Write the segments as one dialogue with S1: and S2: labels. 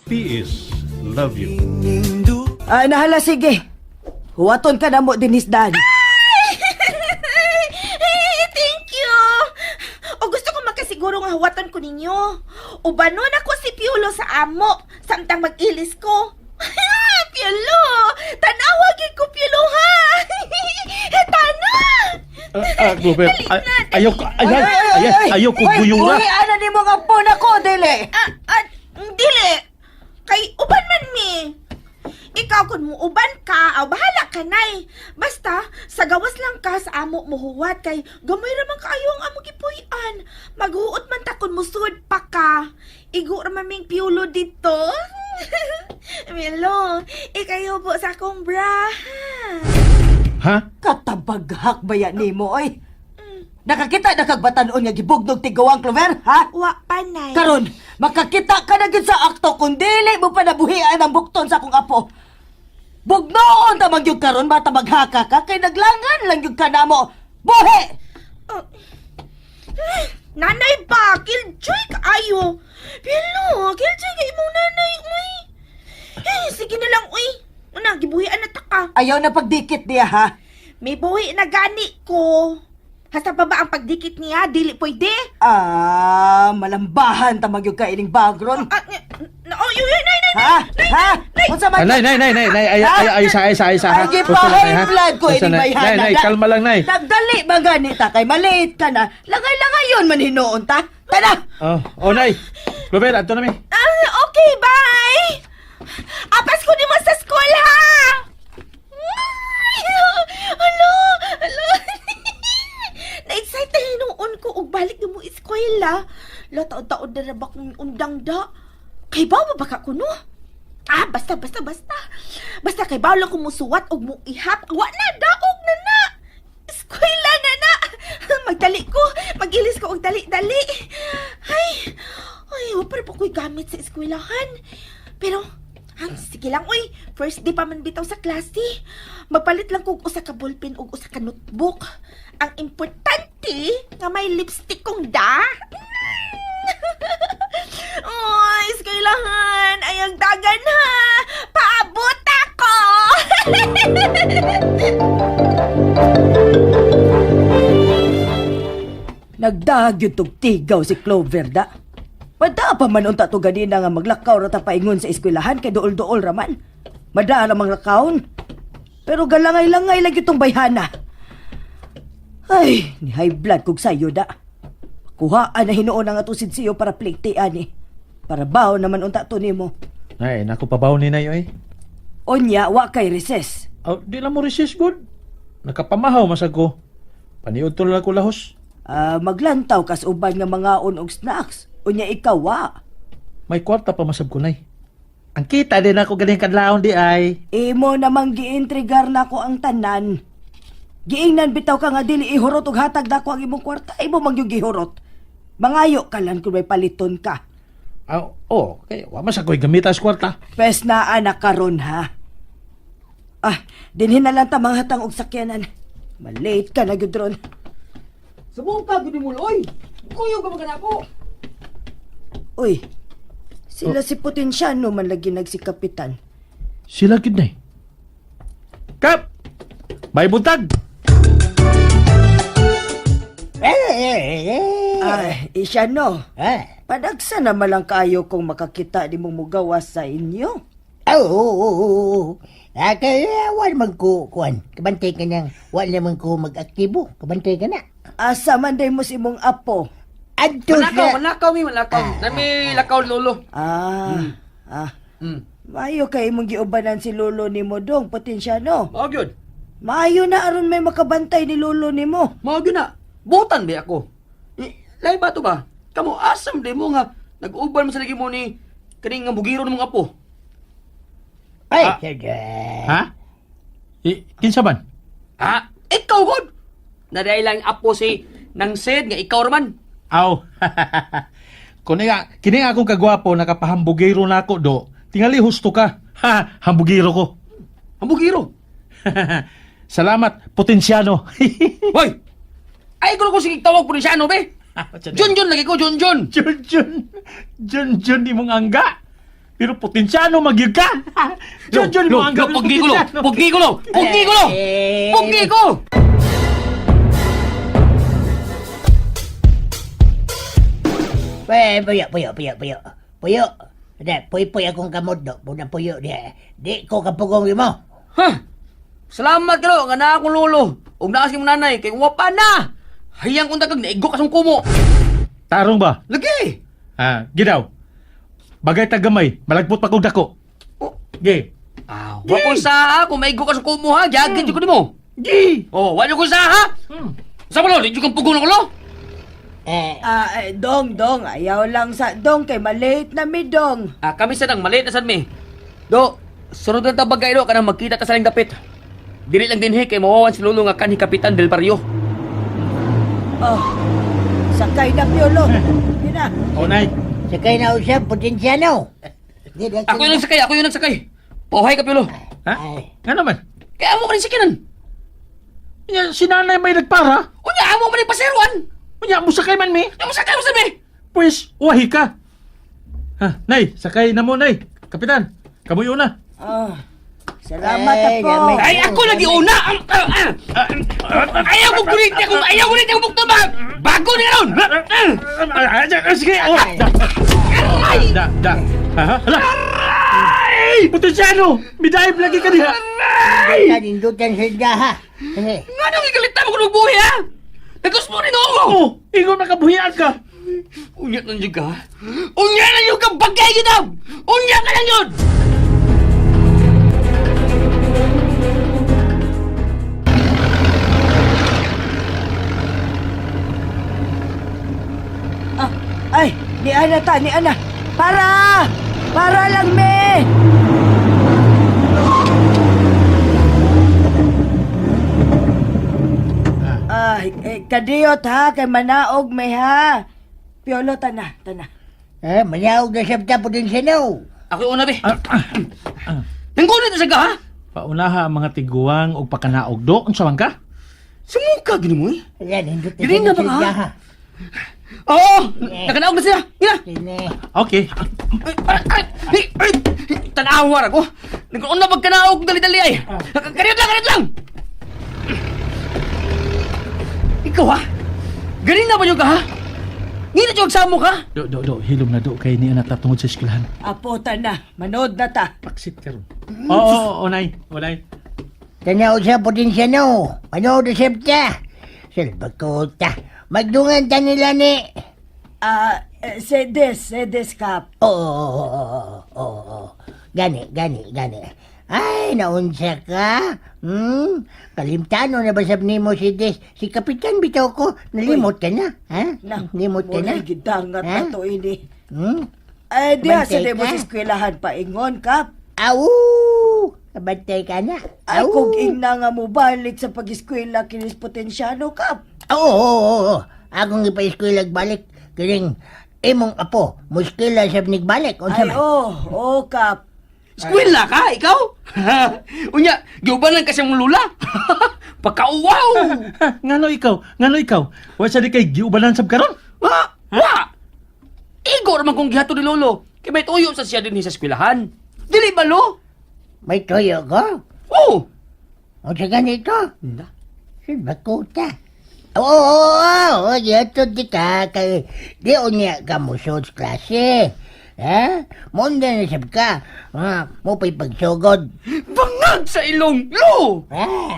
S1: PS love you.
S2: Ay, nahala, sige. Huwaton ka na mo din hisdan.
S3: Thank you! O gusto ko makasiguro nga huwatan ko ninyo. Ubanon ako si Piolo sa amo, samtang mag-ilis ko. Piolo! Tanawa gyud ko, Piolo, ha! Tana!
S1: Clover,
S3: Dali na, dali.
S1: ayaw ko, ayan, ayan, ayaw ko
S2: Uy,
S1: guyura.
S2: Uy, ana ni mo nga po na ko, dili.
S3: Ah, dili! Kay uban man mi. Ikaw kung muuban ka, aw bahala ka nay. Basta sa gawas lang ka sa amo mo huwat kay gamay ra man kaayo ang amo gipuy-an. Maghuot man ta kun musud pa ka. Igo ra man ming piulo dito. Melo, ikayo po sa akong bra.
S1: Ha?
S2: Katabaghak ba yan nimo, oy? Nakakita na kag batanon nga gibugnog tigawang, Clover, ha?
S3: Wa pa nay.
S2: Karon, makakita ka na gyud sa akto kung dili mo pa nabuhian ang bukton sa akong apo. Bugnoon ta man gyud karon bata maghaka ka kay naglangan lang gyud ka namo. Buhi!
S3: Oh. Nanay ba? Killjoy kaayo. Pero, killjoy kay imong nanay, uy. Eh, sige na lang, uy. Una, gibuhian na ta ka.
S2: Ayaw na pagdikit niya, ha?
S3: May buhi na gani ko. Hasta pa ba ang pagdikit niya? Dili pwede.
S2: Ah, malambahan ta man gyud ka ining bagron.
S3: Ah, oh, yun, yun, nay, nay,
S2: Ha?
S3: nay,
S2: Ha?
S3: nay.
S2: Unsa man?
S1: Ah, nay, nay, nay, nay, nay, ay, ay, ay, ay, ay, ay, ha?
S2: Ay,
S1: Gusto lang, nay, ha?
S2: gipa-high blood ko
S1: Gusto
S2: ining
S1: na-
S2: bayhana.
S1: Nay, nay, kalma lang, nay.
S2: Nagdali ba gani ta kay maliit ka na. Langay-langay yun man hinuon ta. Tara!
S1: Oh, nay. Clover, adto na mi.
S3: Ah, okay, bye. Apas ko ni mo sa school, ha? Ay, alo, alo. Na-excite na hinuon ko og balik na mo eskwela. La, taon-taon na na ba kong undang da? Kay baw ba baka kuno? Ah, basta, basta, basta. Basta kay baw lang ko musuwat og muihap. Wa na, daog na na. Eskwela na na. Magdali ko. Magilis ko og dali-dali. Ay, ay, wa pa rin po ko'y gamit sa eskwelahan. Pero, ang sige lang, uy. First day pa man bitaw sa klase. Magpalit lang kog usa ka ballpen ug usa ka notebook. Ang importante nga may lipstick kong da. Uy, eskwelahan. Ay, ang dagan ha. Paabot ako.
S2: Nagdahag yun tog tigaw si Clover da. Mada pa man unta to ganina nga maglakaw ra ta paingon sa eskwelahan kay duol-duol ra man. Mada ra mang lakawon. Pero galangay-langay lagi tong bayhana. Ay, ni high blood kog sayo da. Kuhaan na hinuon ang atong sinsiyo para plate ani. Para baho naman unta to nimo.
S1: Nay, naku pabaw ni nay, oy.
S2: Onya, wa kay recess.
S1: Oh, di lang mo resist good. Nakapamahaw masag ko. Paniud to lang ko lahos.
S2: Ah, maglantaw kas uban nga mangaon og snacks. Unya ikaw wa.
S1: May kwarta pa masab ko, nay. Ang kita din ako ganing kadlawon di ay.
S2: Imo namang giintrigar nako ang tanan. Giingnan bitaw ka nga dili ihurot og hatag nako ang imong kwarta, imo man gyud gihurot. Mangayo ka lang kung may paliton ka.
S1: Ah, oh, kay wa man sa ko'y gamitas kwarta.
S2: Pes na anak karon ha. Ah, dinhin na lang ta manghatang og sakyanan. Malate ka na gyud ron.
S4: Subong ka, gud mo, oy! Kuyog ka mga ko.
S2: Uy, sila si Potensyano man lagi nagsikapitan.
S1: Sila gid nay. Kap! May buntag!
S2: Ay, isya no. Padagsa na malang kayo kung makakita ni mong mugawas sa inyo.
S5: Oo, oo, oo, oo. Ah, kaya wala man ko, kuan. Kabantay ka nang, wala man ko mag-aktibo. Kabantay ka na.
S2: Asa man day mo si imong apo.
S5: Adto
S4: Malakaw,
S5: sa.
S4: malakaw mi, malakaw. Nami lakaw lolo.
S2: Ah, ah. Maayo kay imong giubanan si lolo nimo dong, Potensyano.
S4: Mao gyud.
S2: Maayo na aron may makabantay ni lolo nimo.
S4: Mao gyud na. Butan ba ako? Eh, lahi ba to ba? Kamo asam di mo nga nag-uban man sa lagi mo ni kaning nga bugiro ng mga apo.
S5: Ay,
S1: Ah.
S5: sige.
S1: Ha? Kinsa man?
S4: Ha? Ikaw god. Naday lang apo si nang said nga ikaw raman.
S1: Aw. Kuni nga, kini nga akong kagwapo nakapahambugero na ako do. Tingali husto ka. Ha, hambugero ko.
S4: Ang bugiro.
S1: Salamat, Potensyano.
S4: Hoy. Ay ko ko sige tawag po ano be. Junjun lagi ko Junjun.
S1: Jun Jun. Jun Jun imong angga. Pero potensyano magyud ka. John, John mo ang
S4: Lo, pugni ko, lo. Pugni ko, lo. Pugni ko, lo.
S5: Eh,
S4: Pugni ko.
S5: Eh, puyo, puyo, puyo, puyo. Puyo. Di, puy-puy akong kamot do. Muna puyo di. Di ko kapugong mo.
S4: Ha? Salamat ka lo, nga naa akong lolo. Ug naa si imong nanay kay wa pa na. Hayang kung kag naigo ka sa kumo.
S1: Tarong ba?
S4: Lagi.
S1: Ah, gidaw. Bagay tagamay, malagpot pa kog dako.
S4: Oh.
S1: Gi.
S4: Ah, wa ko sa kung maigo ka sa kumo ha, giagid jud ko nimo.
S1: Gi.
S4: Oh, wa jud ko sa ha. Sa mo lo, di jud kang pugong ko lo.
S5: Eh,
S2: Ah, eh, dong, dong, ayaw lang sa dong kay malate na mi dong.
S4: Ah, kami sa nang maliit na sad mi. Do, sunod na ta bagay do kanang magkita ta sa ling dapit. Dili lang dinhi kay mawawan si lolo nga kanhi Kapitan del Barrio.
S2: Oh, sakay na Piolo. Yun na.
S1: O nay.
S5: Sakay na usap, potensyano. Di, di,
S4: Ako yung nagsakay, ako yung nagsakay. Pauhay ka Piolo.
S1: Ha?
S5: Ay.
S1: Nga naman?
S4: Kaya amo ka rin sakinan.
S1: Nya, si nanay may nagpara.
S4: Unya amo man ni paseruan.
S1: Unya, musakay man mi.
S4: Nya mo sakay mo sa mi.
S1: Pwes, uwahi ka. Ha, nay, sakay na mo, nay. Kapitan, kamoy una.
S2: Ah, salamat
S5: Ay,
S2: apo.
S5: gamay.
S4: Ay, ako lagi una! Ayaw ko gulit ako! Ayaw gulit ako bukto ba? Bago ni ron!
S1: Sige, oh. Da, da, da. Ha, hala. Ay! Potensyano! Midaib lagi ka diha.
S5: Ay! Nindutan sa ha. Eh,
S4: Nga nang ikalitan mo kung buhi ha? Nagkus mo rin ako!
S1: Oh, ingon nakabuhian ka.
S4: Unya lang yun ka! Unya lang yun ka! Bagay kita! Unya ka lang yun!
S2: Ah, ay, ni Ana ta, ni Ana. Para! Para lang me! Ay, eh, kadiyot ha, kay manaog may ha. Piolo, tana, tana.
S5: eh, manyaog na siya ta, potensyano.
S4: Ako yung una be!
S1: Ah, ah, ah.
S4: Nanggunit na siya ka ha?
S1: Paunaha ang mga tiguang og pakanaog do. Unsa man ka?
S4: Sumuka gini mo eh!
S5: Ayan, nindutan
S4: Dili na ba
S5: sa
S4: ka?
S5: ha.
S4: Oo! Nakanaog na siya! Gina!
S5: Kini.
S1: Okay.
S4: Ay, ay, ay, ay, ay, Tanawar ako! Naguna pagkanaog dali-dali ay! Kaniyot lang, kaniyot lang! Ikaw ha? Galing na ba yun ka ha? Ngina jud samo ka?
S1: Do, do, do. Hilom na do kay ni anak tungod sa eskwelahan.
S2: Apo, tana, manood na ta.
S1: Paksit karon. Oo, oo, oo, nay. O, nay.
S5: Tanaw sa potensyano. Manood na siya ta. Salbakota. Magdungan ta nila ni.
S2: Ah, eh, sedes, sedes kap.
S5: Oo, oo, oo, oo, oo. Gani, gani, gani. Ay, naunsa ka. Kalimtano na ba sab nimo si Des? Si Kapitan bitaw ko. Nalimot ka na. Ha?
S2: Na,
S5: Limot ka na.
S2: Muna gidangat
S5: Ha?
S2: na to ini.
S5: Hmm?
S2: Ay, diha sa
S5: Bantay
S2: demo
S5: ka.
S2: sa eskwelahan paingon kap.
S5: Au! Kabantay ka na.
S2: Ay,
S5: Au!
S2: kung ingna nga mo balik sa pag-eskwela kinis potensyano kap.
S5: Oo, oo, oo, oo. Akong ipa-eskwela balik. Kining imong apo, muskila siya nigbalik. Unsa
S2: Ay,
S5: man?
S2: oh, oh, kap.
S4: Eskwela ka, ikaw? Unya, giubanan ka siyang lula. Pagkauwaw!
S1: Ha, ngano ikaw? Ngano ikaw? Wa sa di kay giubanan sab karon?
S4: Wa! Wa! Igo naman kung gihato ni Lolo. Kay may tuyo sa siya din sa eskwelahan. Dili ba, lo?
S5: May toyo ko?
S4: Oo!
S5: Unsa ganito?
S4: Na?
S5: Silbakuta. Oo, oo, oo, dito di ka, kay, di unya ka mo sa klase. Ha? Munda na sab ka. Ha? Mo pa'y pagsugod.
S4: Bangag sa ilong, lo!
S5: Ha?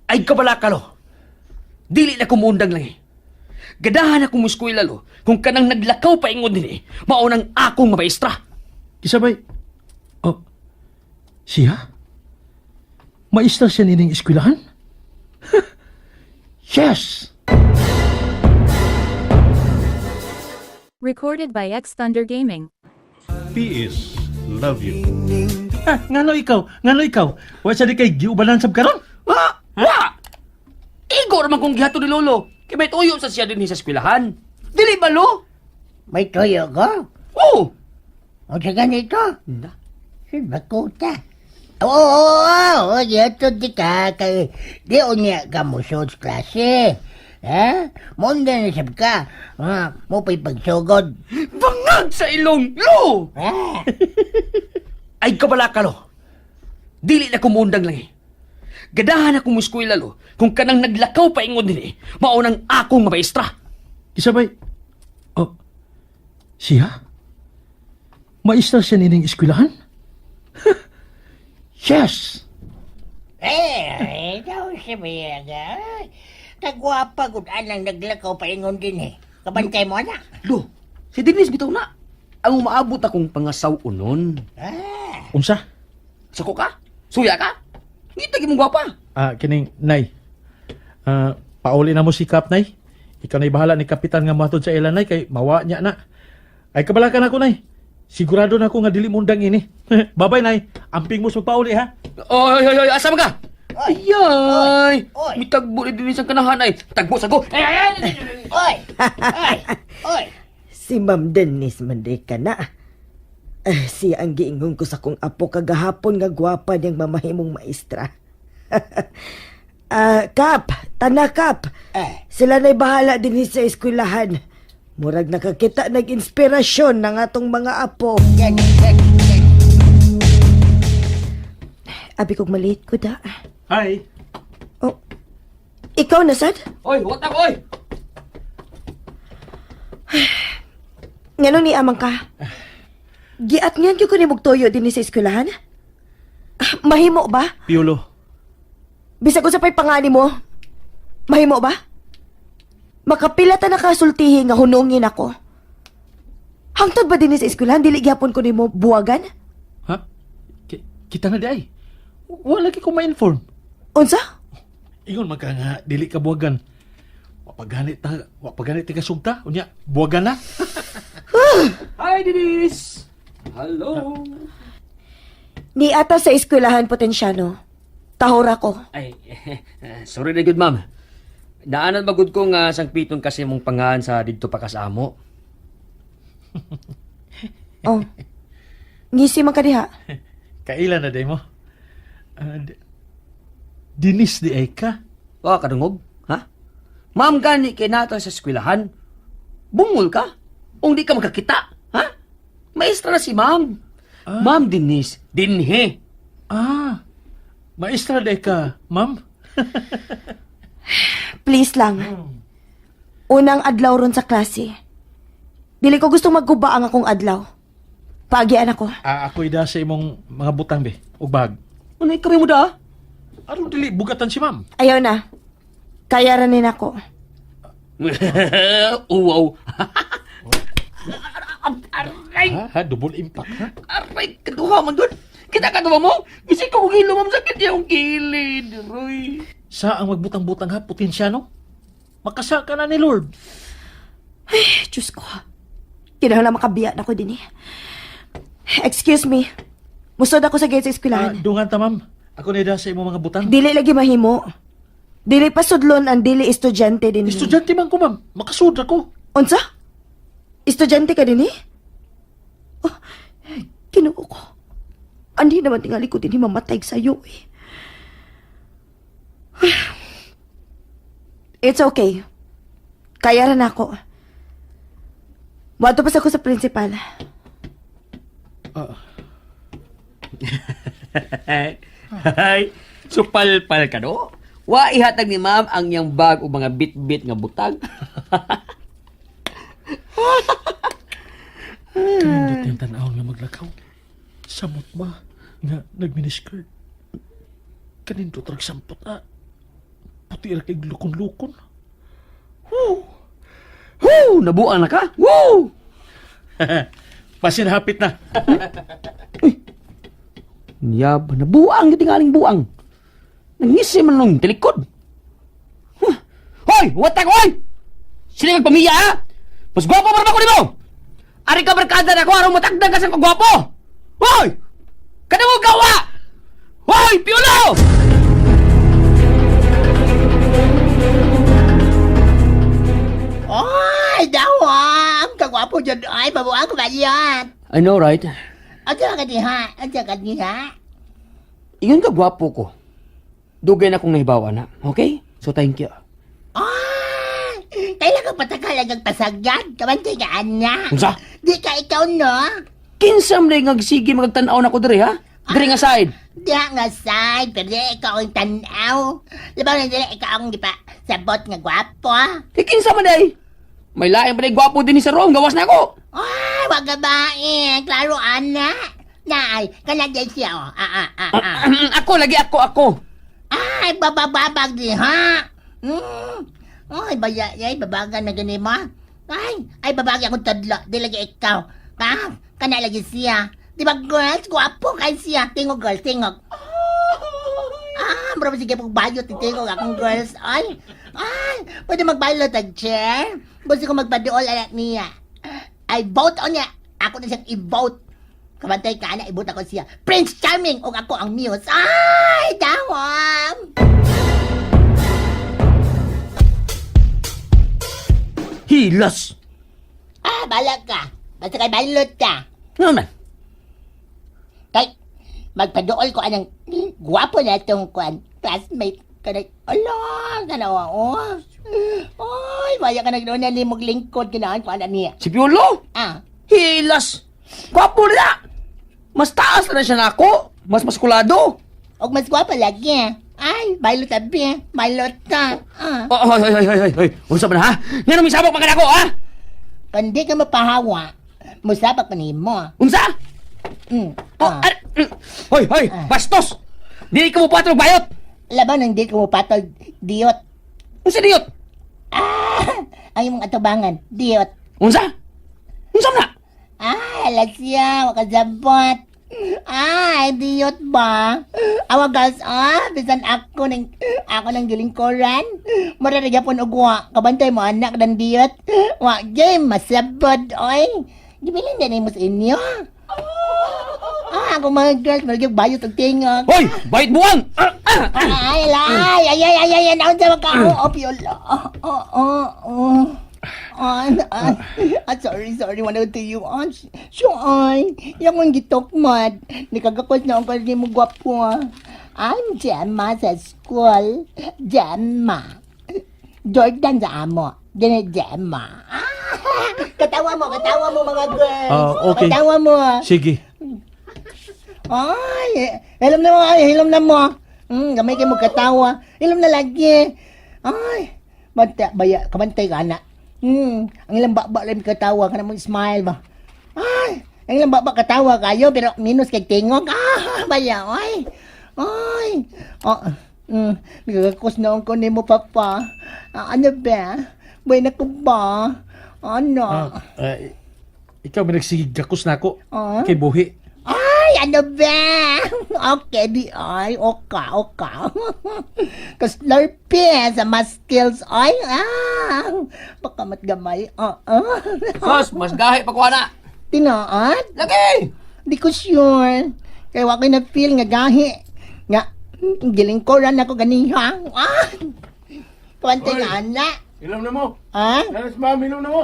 S4: Ay kabala ka, lo. Dili na kumundang lang eh. Gadahan ako mo eskwela, lo. Kung kanang naglakaw pa ingon din eh, maunang akong maestra.
S1: Isabay. Oh. Siya? Maestra siya nining eskwelahan? Yes!
S6: Recorded by X Thunder Gaming.
S7: PS Love you.
S1: Ha, ngano ikaw? Ngano ikaw? Wa sa di kay giubanan sab karon?
S4: Wa! Wa! Igo naman kung gihato ni Lolo. Kay may tuyo sa siya din sa eskwelahan. Dili ba, lo?
S5: May toyo ko?
S4: Oo!
S5: Unsa ganito?
S4: Na?
S5: Silbakuta. Oo, oo, oo, dito di ka, kay, di unya ka mo sa klase. Ha? Munda na sab ka. Ha? Mo pa'y pagsugod.
S4: Bangag sa ilong, lo!
S5: Ha?
S4: Ay kabala ka, lo. Dili na kumundang lang eh. Gadahan ako mo eskwela, lo. Kung kanang naglakaw pa ingon din eh, maunang akong maestra.
S1: Isabay. Oh. Siya? Maestra siya nining eskwelahan? Yes!
S5: Eh, daw siya ba? Kagwapa gud anang naglakaw paingon din eh. Kabantay mo na.
S4: Lo, si Denise bitaw na. Ang umaabot akong pangasaw unon.
S5: Ah,
S1: Unsa?
S4: Sako ka? Suya ka? Ngita mong gwapa.
S1: Ah, kining Nay. Ah, pauli na mo si Kap, Nay. Ikaw na'y bahala ni Kapitan nga mohatod sa ila, Nay, kay mawa niya na. Ay, kabalakan ako, Nay. Sigurado na ako nga dili mundang ini. Babay, Nay. Amping mo sa pauli, ha?
S4: Oy, oy, oy, asa man ka?
S5: Oy.
S4: Ayay!
S5: Oy.
S4: May tagbo ni Denise ang kanahan ay. Tagbo sa ko. Ay, ay, ay!
S5: Oy! Oy! Oy!
S2: Si Ma'am Denise man di ka na. Ah, siya ang giingon ko sa kong apo kagahapon nga gwapa niyang mamahimong maestra. Ah, Kap, tana Kap.
S5: Eh.
S2: Sila na'y bahala din sa eskwelahan. Murag nakakita nag-inspirasyon ng atong mga apo.
S5: Gani, gani, gani.
S2: Abi kog maliit ko da.
S1: Hi.
S2: Oh, ikaw na sad?
S4: Oy, watak, oy!
S2: Ngano ni amang ka? Giat nga gyud ko ni mugtuyo dinhi sa eskwelahan? Ah, mahimo ba?
S1: Piolo.
S2: Bisag unsa pa'y pangani mo? Mahimo ba? Makapila ta nakasultihi nga hunungin ako. Hangtod ba dinhi sa eskwelahan dili gyapon ko nimo buwagan?
S1: Ha? Kita na di ay. Wala lagi ko ma-inform.
S2: Unsa?
S1: Ingon man ka nga, dili ka buwagan. Wapaganit ta, wapaganit ta kasugta. Unya, buwagan na.
S4: Hi, Denise! Hello!
S2: Ni ata sa eskwelahan potensyano. Tahora ko.
S4: Ay, sorry na good, ma'am. Naanan magud ko nga sangpiton kasi mong pangahan sa didto pa kasamo.
S2: Oh. Ngisi man ka diha.
S1: Kaila na day mo. Ah, Dinis di ay ka.
S4: Wa kadungog, ha? Ma'am gani kay nato sa eskwelahan. Bungol ka? Ung di ka makakita, ha? Maestra na si ma'am. Ma'am Denise, dinhe.
S1: Ah, maestra day ka, ma'am.
S2: Please lang. Unang adlaw ron sa klase. Dili ko gusto magguba ang akong adlaw. Paagian ako.
S1: Ah, ako ida sa imong mga butang be, ug bag.
S4: Ano kami mo da?
S1: Aron dili bugatan si ma'am.
S2: Ayaw na. Kaya ranin ako.
S4: Uwaw. Aray,
S1: Ha, ha, double impact ha.
S4: aray, kaduha man dun. Kita ka mo? Bisig ko kung hilo, ma'am, sakit niya akong kilid. Roy.
S1: Sa ang magbutang-butang ha, potensyano. Makasa ka na ni Lord.
S2: Eh, Diyos ko. Kinahanglan makabiya na ko din eh. Excuse me. Musod ako sa gate sa
S1: Ah,
S2: eskwelahan.
S1: dungan ta ma'am. Ako na ida sa imong mga butang.
S2: Dili lagi mahimo. Dili pa sudlon ang dili estudyante din.
S1: Estudyante man ko ma'am. Makasud ako.
S2: Unsa? Estudyante ka din eh? Oh, Ginoo ko. Andi naman tingali ko din mamatay sa'yo eh. It's okay. Kaya rin ako. Wato pa sa ko sa principal.
S1: Ah,
S4: Ay, supalpal ka no? Wa ihatag ni ma'am ang iyang bag o mga bit-bit nga butag.
S1: Kanindot yung tanaw nga maglakaw. Samot ba nga nagminiskirt. Kanindot rag sampot ah. Puti ra kay lukon-lukon.
S4: Woo! Nabuang na ka? Woo!
S1: Pasin hapit na.
S4: Yab, nabuang yung tingaling buang. Nangisi man nung tilikod. Huh. Hoy! Watak, hoy! Sila magpamilya, ha? Mas gwapo pa naman ko nimo! Ari ka barkada na ako, araw matagdag ka sa kagwapo! Hoy! Kada mo gawa! Hoy, Piolo!
S5: Oy, dawang! Kagwapo dyan. Ay, babuang ko ba yan?
S4: I know, right?
S5: Andiyan ka diha. Andiyan ka diha.
S4: Iyon ka gwapo ko. Dugay na kong nahibawa na, okay? So thank you.
S5: Ay! Bantay lang ang patakalag ang pasagad. Kabantay ka, ana.
S4: Unsa?
S5: Di ka ikaw, no?
S4: Kinsa man nga sige magtan-aw nako diri ha? Diri nga side.
S5: Diha nga side, pero di ikaw ang tanaw. Labaw na dili ikaw ang gipa sabot nga gwapo.
S4: Kay kinsa man day? May lain pa day gwapo dinhi sa room, gawas na ako.
S5: Ay, wag ka ba eh. Klaro, ana. Naay, kana dyan siya, oh. Ah, ah, ah, ah.
S4: Ako lagi, ako ako.
S5: Ay, babababag di, ha? Ay, baya, ay, babagan na gani mo. Ay, ay, babagi akong tadlo. Di lagi ikaw. Ah, kana lagi siya. Di ba, girls? Gwapo kay siya. Tingog, girls, tingog. Ah, bro, sige pong bayot, tingog akong girls. Ay, ay, pwede magbayot ang chair. Gusto ko magpaduol anak niya. Ay, vote on niya. Ako na siyang i-vote. Kabantay ka na, i-vote ako siya. Prince Charming, o ako ang muse. Ay, dawam!
S4: Hilas.
S5: Ah, balag ka. Basta kay balot ka.
S4: Nga man.
S5: Kay, magpaduol ko anang gwapo na itong kwan. Classmate. Kanay, ala, kanawa, oh. Ay, maya ka nagnoon na limog lingkod, kinaan ko anak niya.
S4: Si Piolo.
S5: Ah,
S4: Hilas. Gwapo na. Mas taas na siya nako. Mas maskulado.
S5: og mas gwapo lagi. Ay, balot abi, balot ka. Ah.
S4: Oh, oy, oy, oy, oy, oy. Unsa man ha? Ngano misabak man ka nako ha?
S5: Kung di ka mapahawa, musabak pa nimo.
S4: Unsa? Oh,
S5: Ah.
S4: Hoy, hoy, bastos. Dili ka mo patol bayot.
S5: Laban hindi ko mupatol, diot.
S4: Unsa diyot?
S5: Ah, ang imong atubangan, diot.
S4: Unsa? Unsa man na?
S5: Ay, alas siya, wakasabot. Ay, diyot ba? Awa gas, ah, bisan ako nang gilingkoran. Mura na gyapon og wa, kabantay mo anak ng diyot. Wa game, masabot, oy. Gibilin din mo sa inyo. Ah, ako mga girls, malagyan bayot og tingog.
S4: Hoy, bayot buwang. Ah, ah, ah.
S5: Ay, ay, ay, ay, ay, ay, ay, naunsa man ka? Oh, oh, piol. Oh, oh, oh, oh. Ah, ah, ah, sorry, sorry, wala to you. Ah, sure, ay, yung kong gitukmad. Nikagakos na ang kanya mo gwapo, ah. I'm Gemma sa school. Gemma. Jordan sa amo. Dine Gemma. Ah, katawa mo mga girls.
S1: Ah, okay.
S5: Katawa mo.
S1: Sige.
S5: Ay, hilom na mo, ay, hilom na mo. Gamay kayo magkatawa. Hilom na lagi. Ay, banta, baya, kabantay ka na. Ang ilang baba lang katawa, ka na mong smile ba. Ay, ang ilang baba katawa kayo, pero minus kay tingog. Ah, baya, ay. Ay, oh, nagkakos na ko ni mo, papa. Ah, ano ba? Buhay na ko ba? Ano?
S1: Ah, eh, ikaw may nagsigigakos na ako.
S5: Ah?
S1: Kay buhi.
S5: Ay, ano ba? Okay, di ay. Oka, oka. Kaslurpee sa mas skills ay. Ah, baka matgamay. Ah, ah.
S4: Sus, mas gahi pa ko ana.
S5: Tinaad?
S4: Lagi.
S5: Di ko sure. Kaya wa ko na feel nga gahi. Nga, gilingkoran ako ganiha. Ah! Kawantay nga, anak.
S6: Ilom na mo.
S5: Ah?
S6: Nanas ma'am, ilom na mo.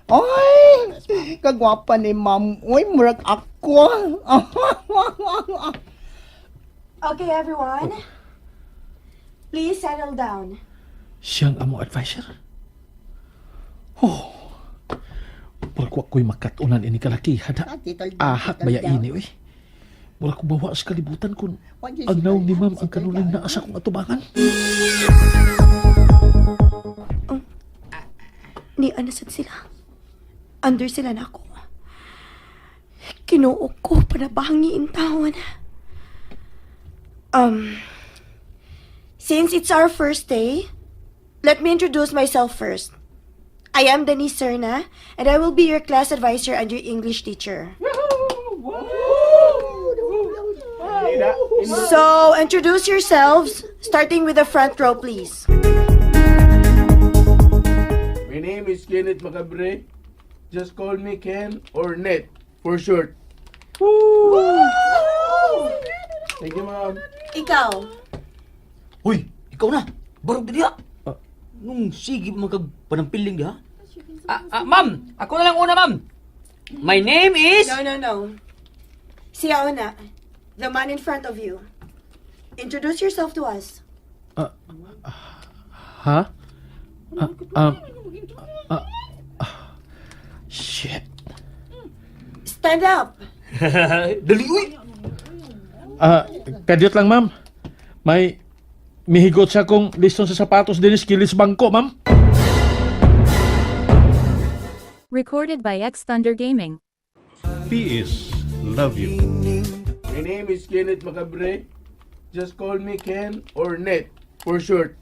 S5: Ay! Kagwapa ni ma'am. Uy, murag ako.
S3: Okay, everyone. Please settle down.
S1: Siyang amo advisor. Oh. Murag wa ko'y makatunan ini kalaki hada.
S5: Ah, titol down,
S1: Ahak
S5: titol
S1: baya
S5: down.
S1: ini oy. Murag ko bawa sa kalibutan kun
S5: Wa gyud
S1: ang
S5: si
S1: naong ni
S5: Tol
S1: ma'am
S5: down,
S1: ang
S5: si Tol
S1: kanunay
S5: down.
S1: naa sa akong atubangan.
S3: Ni anasad sila. Under sila na ako. Kinuo ko panabangi in taon. Since it's our first day, let me introduce myself first. I am Denise Serna, and I will be your class advisor and your English teacher. So, introduce yourselves, starting with the front row, please.
S6: My name is Kenneth Macabre. Just call me Ken or Net for short. Thank you, ma'am.
S3: Ikaw.
S4: Hoy, ikaw na. Barog diha. Nung sige man kag panampiling diha. Ah, ah, ma'am, ako na lang una, ma'am. My name is
S3: No. Siya una. The man in front of you. Introduce yourself to us.
S1: Ha? Ah,
S2: Stand up.
S4: Dali, uy!
S1: Kadyot lang, ma'am. May mihigot sa kong liston sa sapatos dinis kilis bangko, ma'am.
S8: Recorded by X Thunder Gaming.
S7: PS Love you.
S6: My name is Kenneth Macabre. Just call me Ken or Net for short.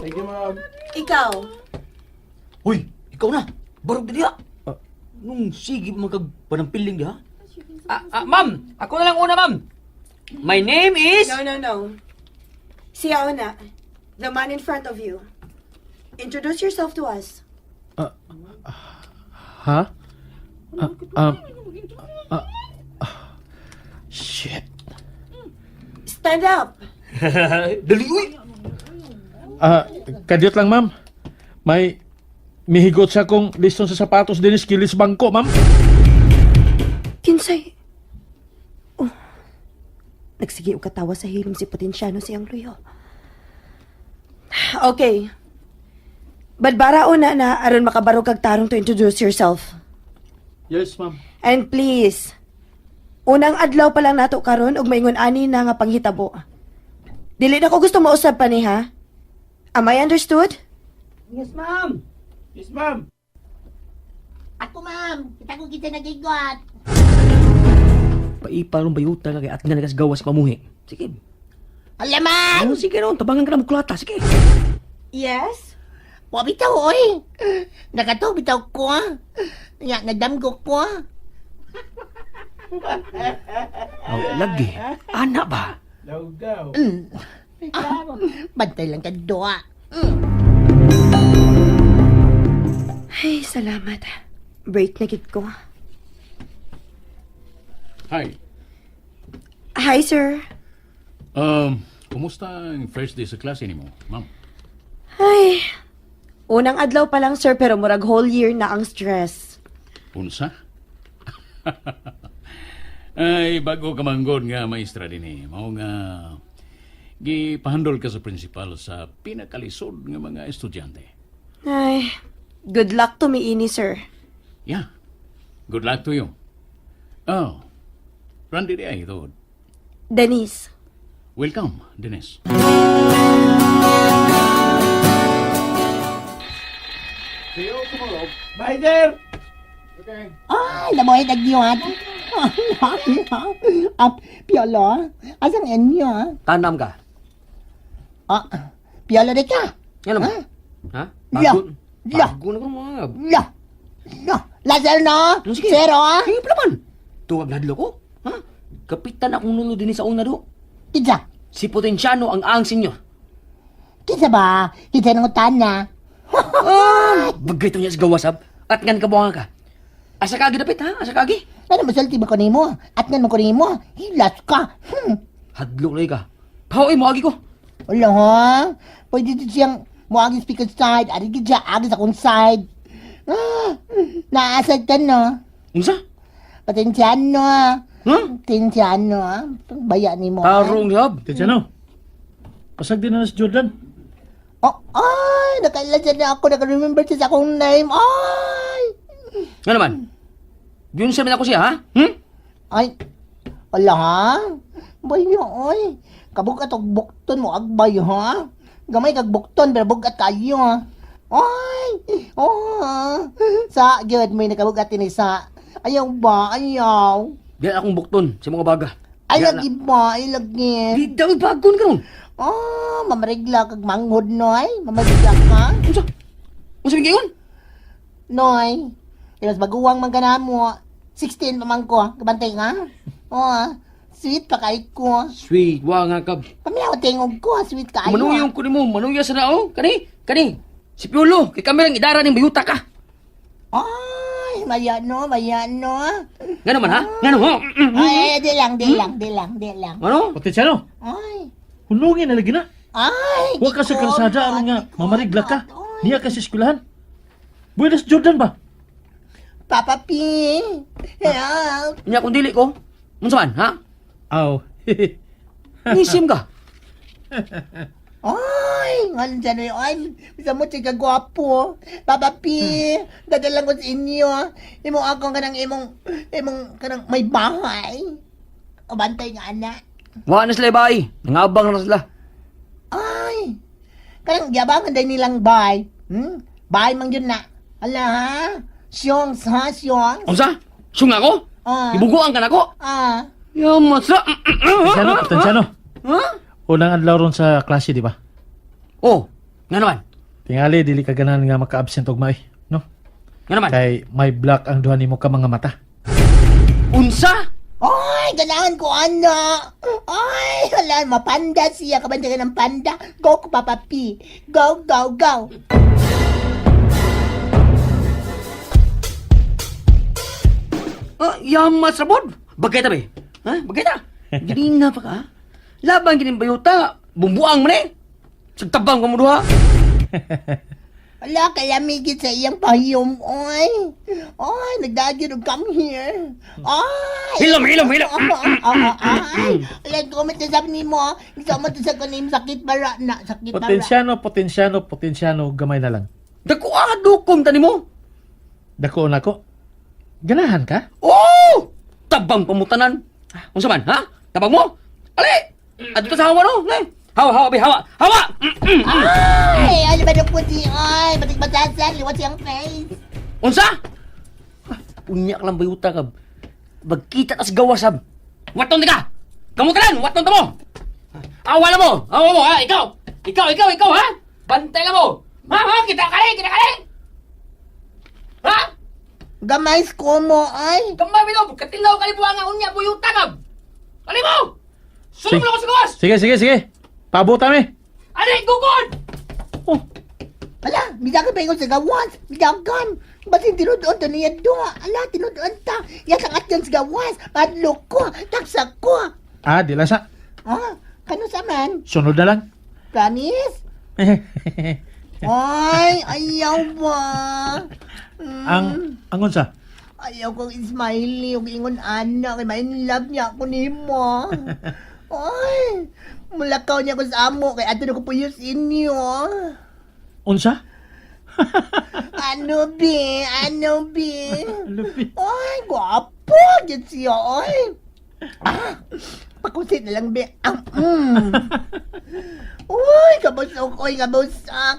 S6: Thank you, ma'am.
S2: Ikaw.
S4: Uy, ikaw na. Barog na diha. Nung sige magkagpanampiling diha. Ma'am, ako na lang una, ma'am. My name is...
S2: No, no, no. Siya una. The man in front of you. Introduce yourself to us.
S1: Ha? Shit.
S2: Stand up.
S4: Dali, uy!
S1: Kadyot lang, ma'am. May mihigot sa kong liston sa sapatos dinis kilis bangko, ma'am.
S2: Kinsay. Oh. Nagsige og katawa sa hilom si Potensyano siyang luyo. Okay. Badbara una na aron makabarog kag tarong to introduce yourself.
S1: Yes, ma'am.
S2: And please, unang adlaw pa lang nato karon og maingon ani na nga panghitabo. Dili na ko gusto mausab pa ni ha. Am I understood?
S4: Yes, ma'am.
S6: Yes, ma'am.
S5: Ako, ma'am. Kita ko kita nagigot.
S4: Paiparong bayuta ka kay at nga nagas gawas pamuhi. Sige.
S5: Alaman!
S4: Ano, sige ron. Tabangan ka na muklata. Sige.
S2: Yes.
S5: Wa bitaw, oy. Nakato, bitaw ko, ah. Nya, nadamgo ko, ah.
S4: Oh, lagi. Anak ba?
S6: Lawgaw.
S5: Ah, bantay lang ka, doa.
S2: Ay, salamat. Break na gid ko.
S7: Hi.
S2: Hi, sir.
S7: Kumusta ang first day sa klase nimo, ma'am?
S2: Ay, unang adlaw pa lang, sir, pero murag whole year na ang stress.
S7: Unsa? Ay, bago ka manggod nga maestra dinhi. Mao nga gipahandol ka sa principal sa pinakalisod nga mga estudyante.
S2: Ay, good luck to me, ini, sir.
S7: Yeah. Good luck to you. Oh, Randy di ay ito.
S2: Denise.
S7: Welcome, Dennis.
S6: See you tomorrow. Bye, sir.
S5: Ay, nabuhay nagyuat. Ah, Piolo, asang inyo? Ah?
S4: Tanam ka.
S5: Ah, Piolo di ka.
S4: Ano ba? Ha?
S5: Ya.
S4: Bago.
S5: Ya.
S4: Bago na ko mga.
S5: Ya. Ya. Lazar no?
S4: Ano, sige.
S5: Zero, ah?
S4: Sige pa naman. Tuwag nadlo ko. Ha? Kapitan akong nuno din sa una do.
S5: Kinsa?
S4: Si Potensyano ang senyor.
S5: Kinsa ba? Kinsa nang utana?
S4: Ah, bagay to niya sa gawasab. At ngan kabuanga ka. Asa kagi dapit ha? Asa kagi?
S5: Ano masulti ba ko nimo? At ngan mo ko nimo? Hilas ka.
S4: Hadlok lagi ka. Paoy mo agi ko.
S5: Wala ha? Pwede din siyang muagi speaker side. Ari gid siya, agi sa akong side. Ah, naasad ka no?
S4: Unsa?
S5: Patensyaan no?
S4: Ha?
S5: Patensyaan no? Baya ni mo.
S4: Tarong yab.
S1: Tisyano, pasag din na si Jordan.
S5: Oh, ay, nakaila siya na ako. Naka-remember siya sa akong name. Ay!
S4: Nga naman. Yun sabi na ko siya ha? Hmm?
S5: Ay, wala ha? Bayo, oy. Kabugat og bukton mo agbay ha? Gamay kag bukton pero bugat kayo ha? Ay! Oh, sa gyud may nakabugat ini sa. Ayaw ba? Ayaw.
S4: Diyan akong bukton sa mga baga.
S5: Ay
S4: Diyan
S5: lagi ba? Ay lagi.
S4: Di daw bagon karon.
S5: Oh, mamarigla kag manghod noy. Mamarigla ka.
S4: Unsa? Unsa bigay yun?
S5: Noy. Kaya mas baguwang man ka na mo. 16 pa man ko. Kabantay ka? Oh, sweet pa kay ko.
S4: Sweet, wa nga ka.
S5: Pamiyaw tingog ko, sweet kaayo.
S4: Manuyong ko nimo, manuya sa nao. Kani, kani. Si Piolo, kay kami lang idara ning bayuta ka.
S5: Ay, maya no, maya no.
S4: Nga naman ha? Nga naman?
S5: Ay, di lang, di lang, di lang, di lang.
S4: Ano?
S1: Potensyano,
S5: Ay,
S1: hunungin na lagi na.
S5: ay.
S1: Huwag ka sa
S5: di ko,
S1: kalsada aron nga
S5: di ko,
S1: mamarigla ka.
S5: ay.
S1: Niya ka sa eskwelahan. Buenas Jordan ba?
S5: Papa P, help.
S4: Nya kung dili ko. Unsa man, ha?
S1: Aw.
S4: Nisim ka.
S5: Ay, nga dyan eh. Ay, bisa mo chika gwapo. Papa P, dadalang ko sa inyo. Imo ako kanang imong, imong kanang may bahay. O bantay nga anak.
S4: Wa na sila bay. Nangabang na sila.
S5: Ay, kanang yabangan day nilang bay. Bay man yun na. Ala ha? Siyongs ha, siyongs.
S4: Unsa? Sunga ko?
S5: Ah.
S4: Ibuguan ka na ko?
S5: Ah.
S4: Yamas sa...
S1: Potensyano, potensyano.
S4: Ha?
S1: Unang adlaw ron sa klase, di ba?
S4: Oh, nga naman.
S1: Tingali, dili ka ganahan nga maka-absent og maay, no?
S4: Nga naman.
S1: Kay may black ang duha nimo ka mga mata.
S4: Unsa?
S5: Ay, ganahan ko, ana. Ay, hala, mapanda siya. Kabanda ka ng panda. Go ko, Papa P. Go, go, go.
S4: Ah, yamas rabod. Bagay ta be. Ha? Bagay ta. Gini na pa ka. Laban gini bayuta. Bumbuang man eh. Sagtabang ka mo duha.
S5: Hala, kalamigit sa iyang pahiyom, oy. Ay, nagdagin og come here. Ay!
S4: Hilom, hilom, hilom.
S5: Ay, hala, comment na sabi nimo. Isa mo to sa kunim, sakit para na, sakit para.
S1: Potensyano, potensyano, potensyano, gamay na lang.
S4: Dako adukom tani mo.
S1: Dako na ko. Ganahan ka?
S4: Oh! Tabang pamutanan. Unsa man, ha? Tabang mo? Ali! Adto sa hawa no. Nay. Hawa, hawa, be, hawa. Hawa!
S5: Ay, ano ba na puti, ay, batik batasan, liwat siyang face.
S4: Unsa? Ah, Unya ka lang bayuta ka. Magkita tas gawas ab. Waton ka. Kamutanan, waton ta mo. Awa na mo. Awa mo ha, ikaw. Ikaw, ikaw, ikaw ha. Bantay na mo. Ha, ha, kita ka rin, kita ka rin. Ha?
S5: Gamay ko mo, ay.
S4: Kamay mo, katilaw ka ni buwang nga unya buyuta ka. Ali mo. Sulod mo lang ko sa gawas.
S1: Sige, sige, sige. Paabot mi.
S4: Ali, gugod.
S1: Oh,
S5: Ala, bidagan pa ingon sa gawas. Bidagan. Basin tinudoon to niya do. Ala, tinudoon ta. Yasangat yan sa gawas. Padlok ko. Taksak ko.
S1: ah, di lang sa.
S5: Ah, kano sa man?
S1: Sunod na lang.
S5: Promise? Ay, ayaw ba?
S1: Ang ang unsa?
S5: Ayaw kong smiley ug ingon ana kay main love niya ako nimo. Ay, mulakaw niya ko sa amo kay adto na ko puyos inyo.
S1: Unsa?
S5: Ano bi? Ano bi?
S1: Lupi.
S5: Ay, gwapo gyud siya oy. Ah, pakusit na lang bi. Ah. Uy, kabusok, oy, kabusok.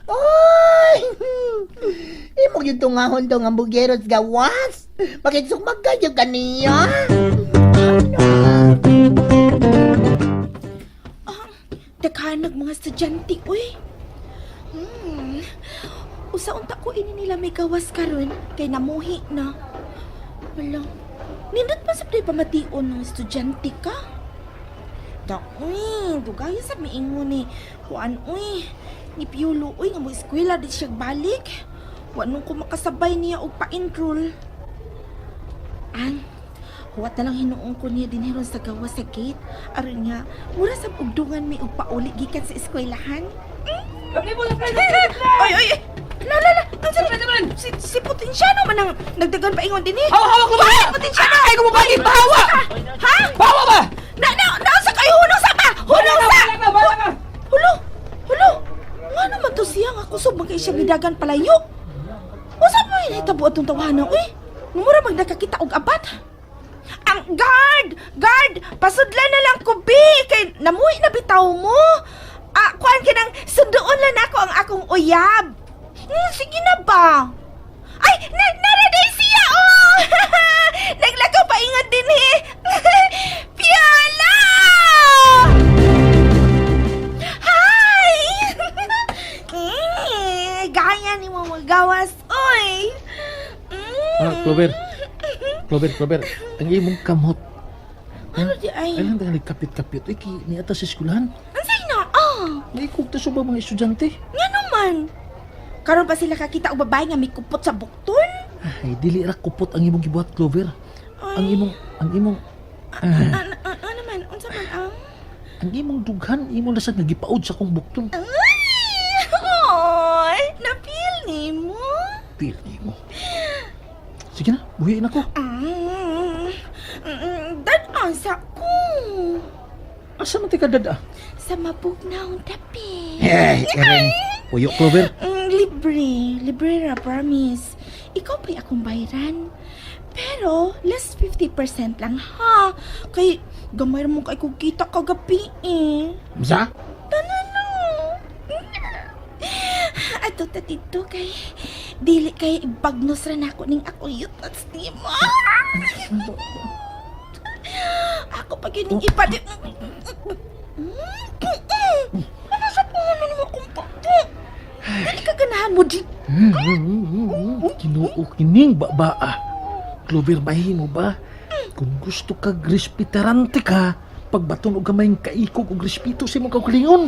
S5: Uy! Imo gyud tungahon to nga bugero sa gawas. Pakitsukmag kayo kaniya. Ano?
S3: Daghanag mga estudyante, uy. Usa unta ko ini nila may gawas karon kay namuhi na. Wala. Nindot pa sa pamation ng estudyante ka. Da, uy, dugaya sa miingon ni Juan, uy. Ni Piolo, uy, nga mo eskwela di siya balik. Wa nung ko makasabay niya og pa-enroll. An, huwat na lang hinuong ko niya din hiron sa gawas sa gate. Aron nga, mura sa ugdungan may og pauli gikan sa eskwelahan. Ay, ay, ay! La, la, la! Ang sarap! Si Potensyano man ang nagdagan paingon din eh!
S4: Hawa, hawa ko ba?
S3: Ay, Potensyano!
S4: Ay, ko mo bakit? Bahawa!
S3: Ha?
S4: Bahawa ba?
S3: Na, na, na, sa kayo! Hunong sa ba! Hunong sa! Hulo! Hulo! Nga naman to siya nga kusog man kay siya gidagan palayo. Usa pa yun hitabo atong tawanan, uy. Mura mag nakakita og abat. Ang guard! Guard! Pasudlan na lang ko, bi! Kay namuhi na bitaw mo. Ah, kuan ka nang sunduon lang ako ang akong uyab. Sige na ba? Ay, na naraday siya, oh! Naglakaw paingon din eh. Piala! Hi! Gaya ni mo magawas, oy!
S1: Ah, Clover. Clover, Clover. Ang imong kamot.
S3: Ano di ay?
S1: Ay lang dahil kapit-kapit. Uy, kay niata sa eskwelahan.
S3: Ang say na, ah!
S1: Naikog ta sa ba mga estudyante?
S3: Nga naman! Karon pa sila kakita og babae nga may kupot sa bukton?
S1: Ay, dili ra kupot ang imong gibuhat, Clover.
S3: Ay,
S1: Ang imong ang imong
S3: Ano, ano man? Unsa man ang?
S1: ang imong dughan, imong lasag nga gipaod sa akong bukton.
S3: Ay! Oy! Napil ni mo?
S1: Pil nimo. Sige na, buhiin ako.
S3: Dan asa ko.
S1: Asa man ti ka dada?
S3: Sa mabugnaw tapi.
S1: Eh, Erin. Puyo, Clover.
S3: Libre. Libre ra, promise. Ikaw pa'y akong bayran. Pero, less 50% lang ha. Kay, gamay ra mo kay kong kita kagabi eh.
S1: Msa?
S3: Tanan na. Ato ta dito kay, dili kay bagnos ra nako ning ako yutats ni mo. Ako pag yun yung ipad. Ano sa puno ni mo kung papo? Dili ka ganahan mo di.
S1: Ginoo kining babaa. Clover, mahimo ba? Kung gusto ka respetarante ka, pagbaton og gamay kaikog og respeto sa imong kaugalingon.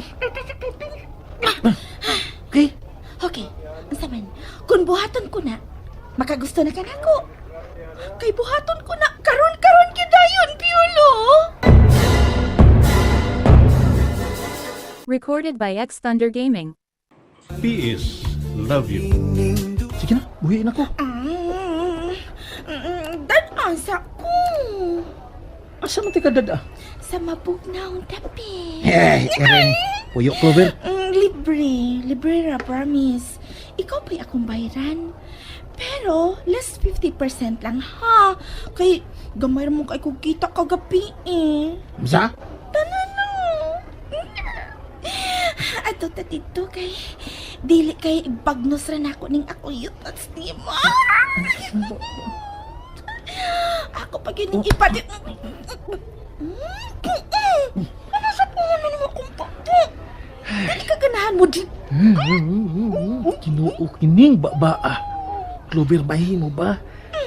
S1: Okay?
S3: Okay, unsa man? Kung buhaton ko na, makagusto na ka nako. Kay buhaton ko na, karon-karon gyud dayon, Piolo.
S8: Recorded by X Thunder Gaming.
S7: PS Love you.
S1: Sige na, buhiin ako.
S3: Dan-asa ko.
S1: Asa man ti ka dada?
S3: Sa mabugnaw tapi.
S1: Eh, Erin. Puyo, Clover.
S3: Libre. Libre ra, promise. Ikaw pa'y akong bayran. Pero, less 50% lang ha. Kay, gamay ra mo kay kong kita kagabi eh.
S1: Msa?
S3: Tanan na. Ato ta dito kay, dili kay bagnos ra nako ning ako yutats ni mo. Ako pag yun yung ipad. Ano sa puno ni mo kung papo? Dili ka ganahan mo di.
S1: Ginoo kining babaa. Clover, mahimo ba?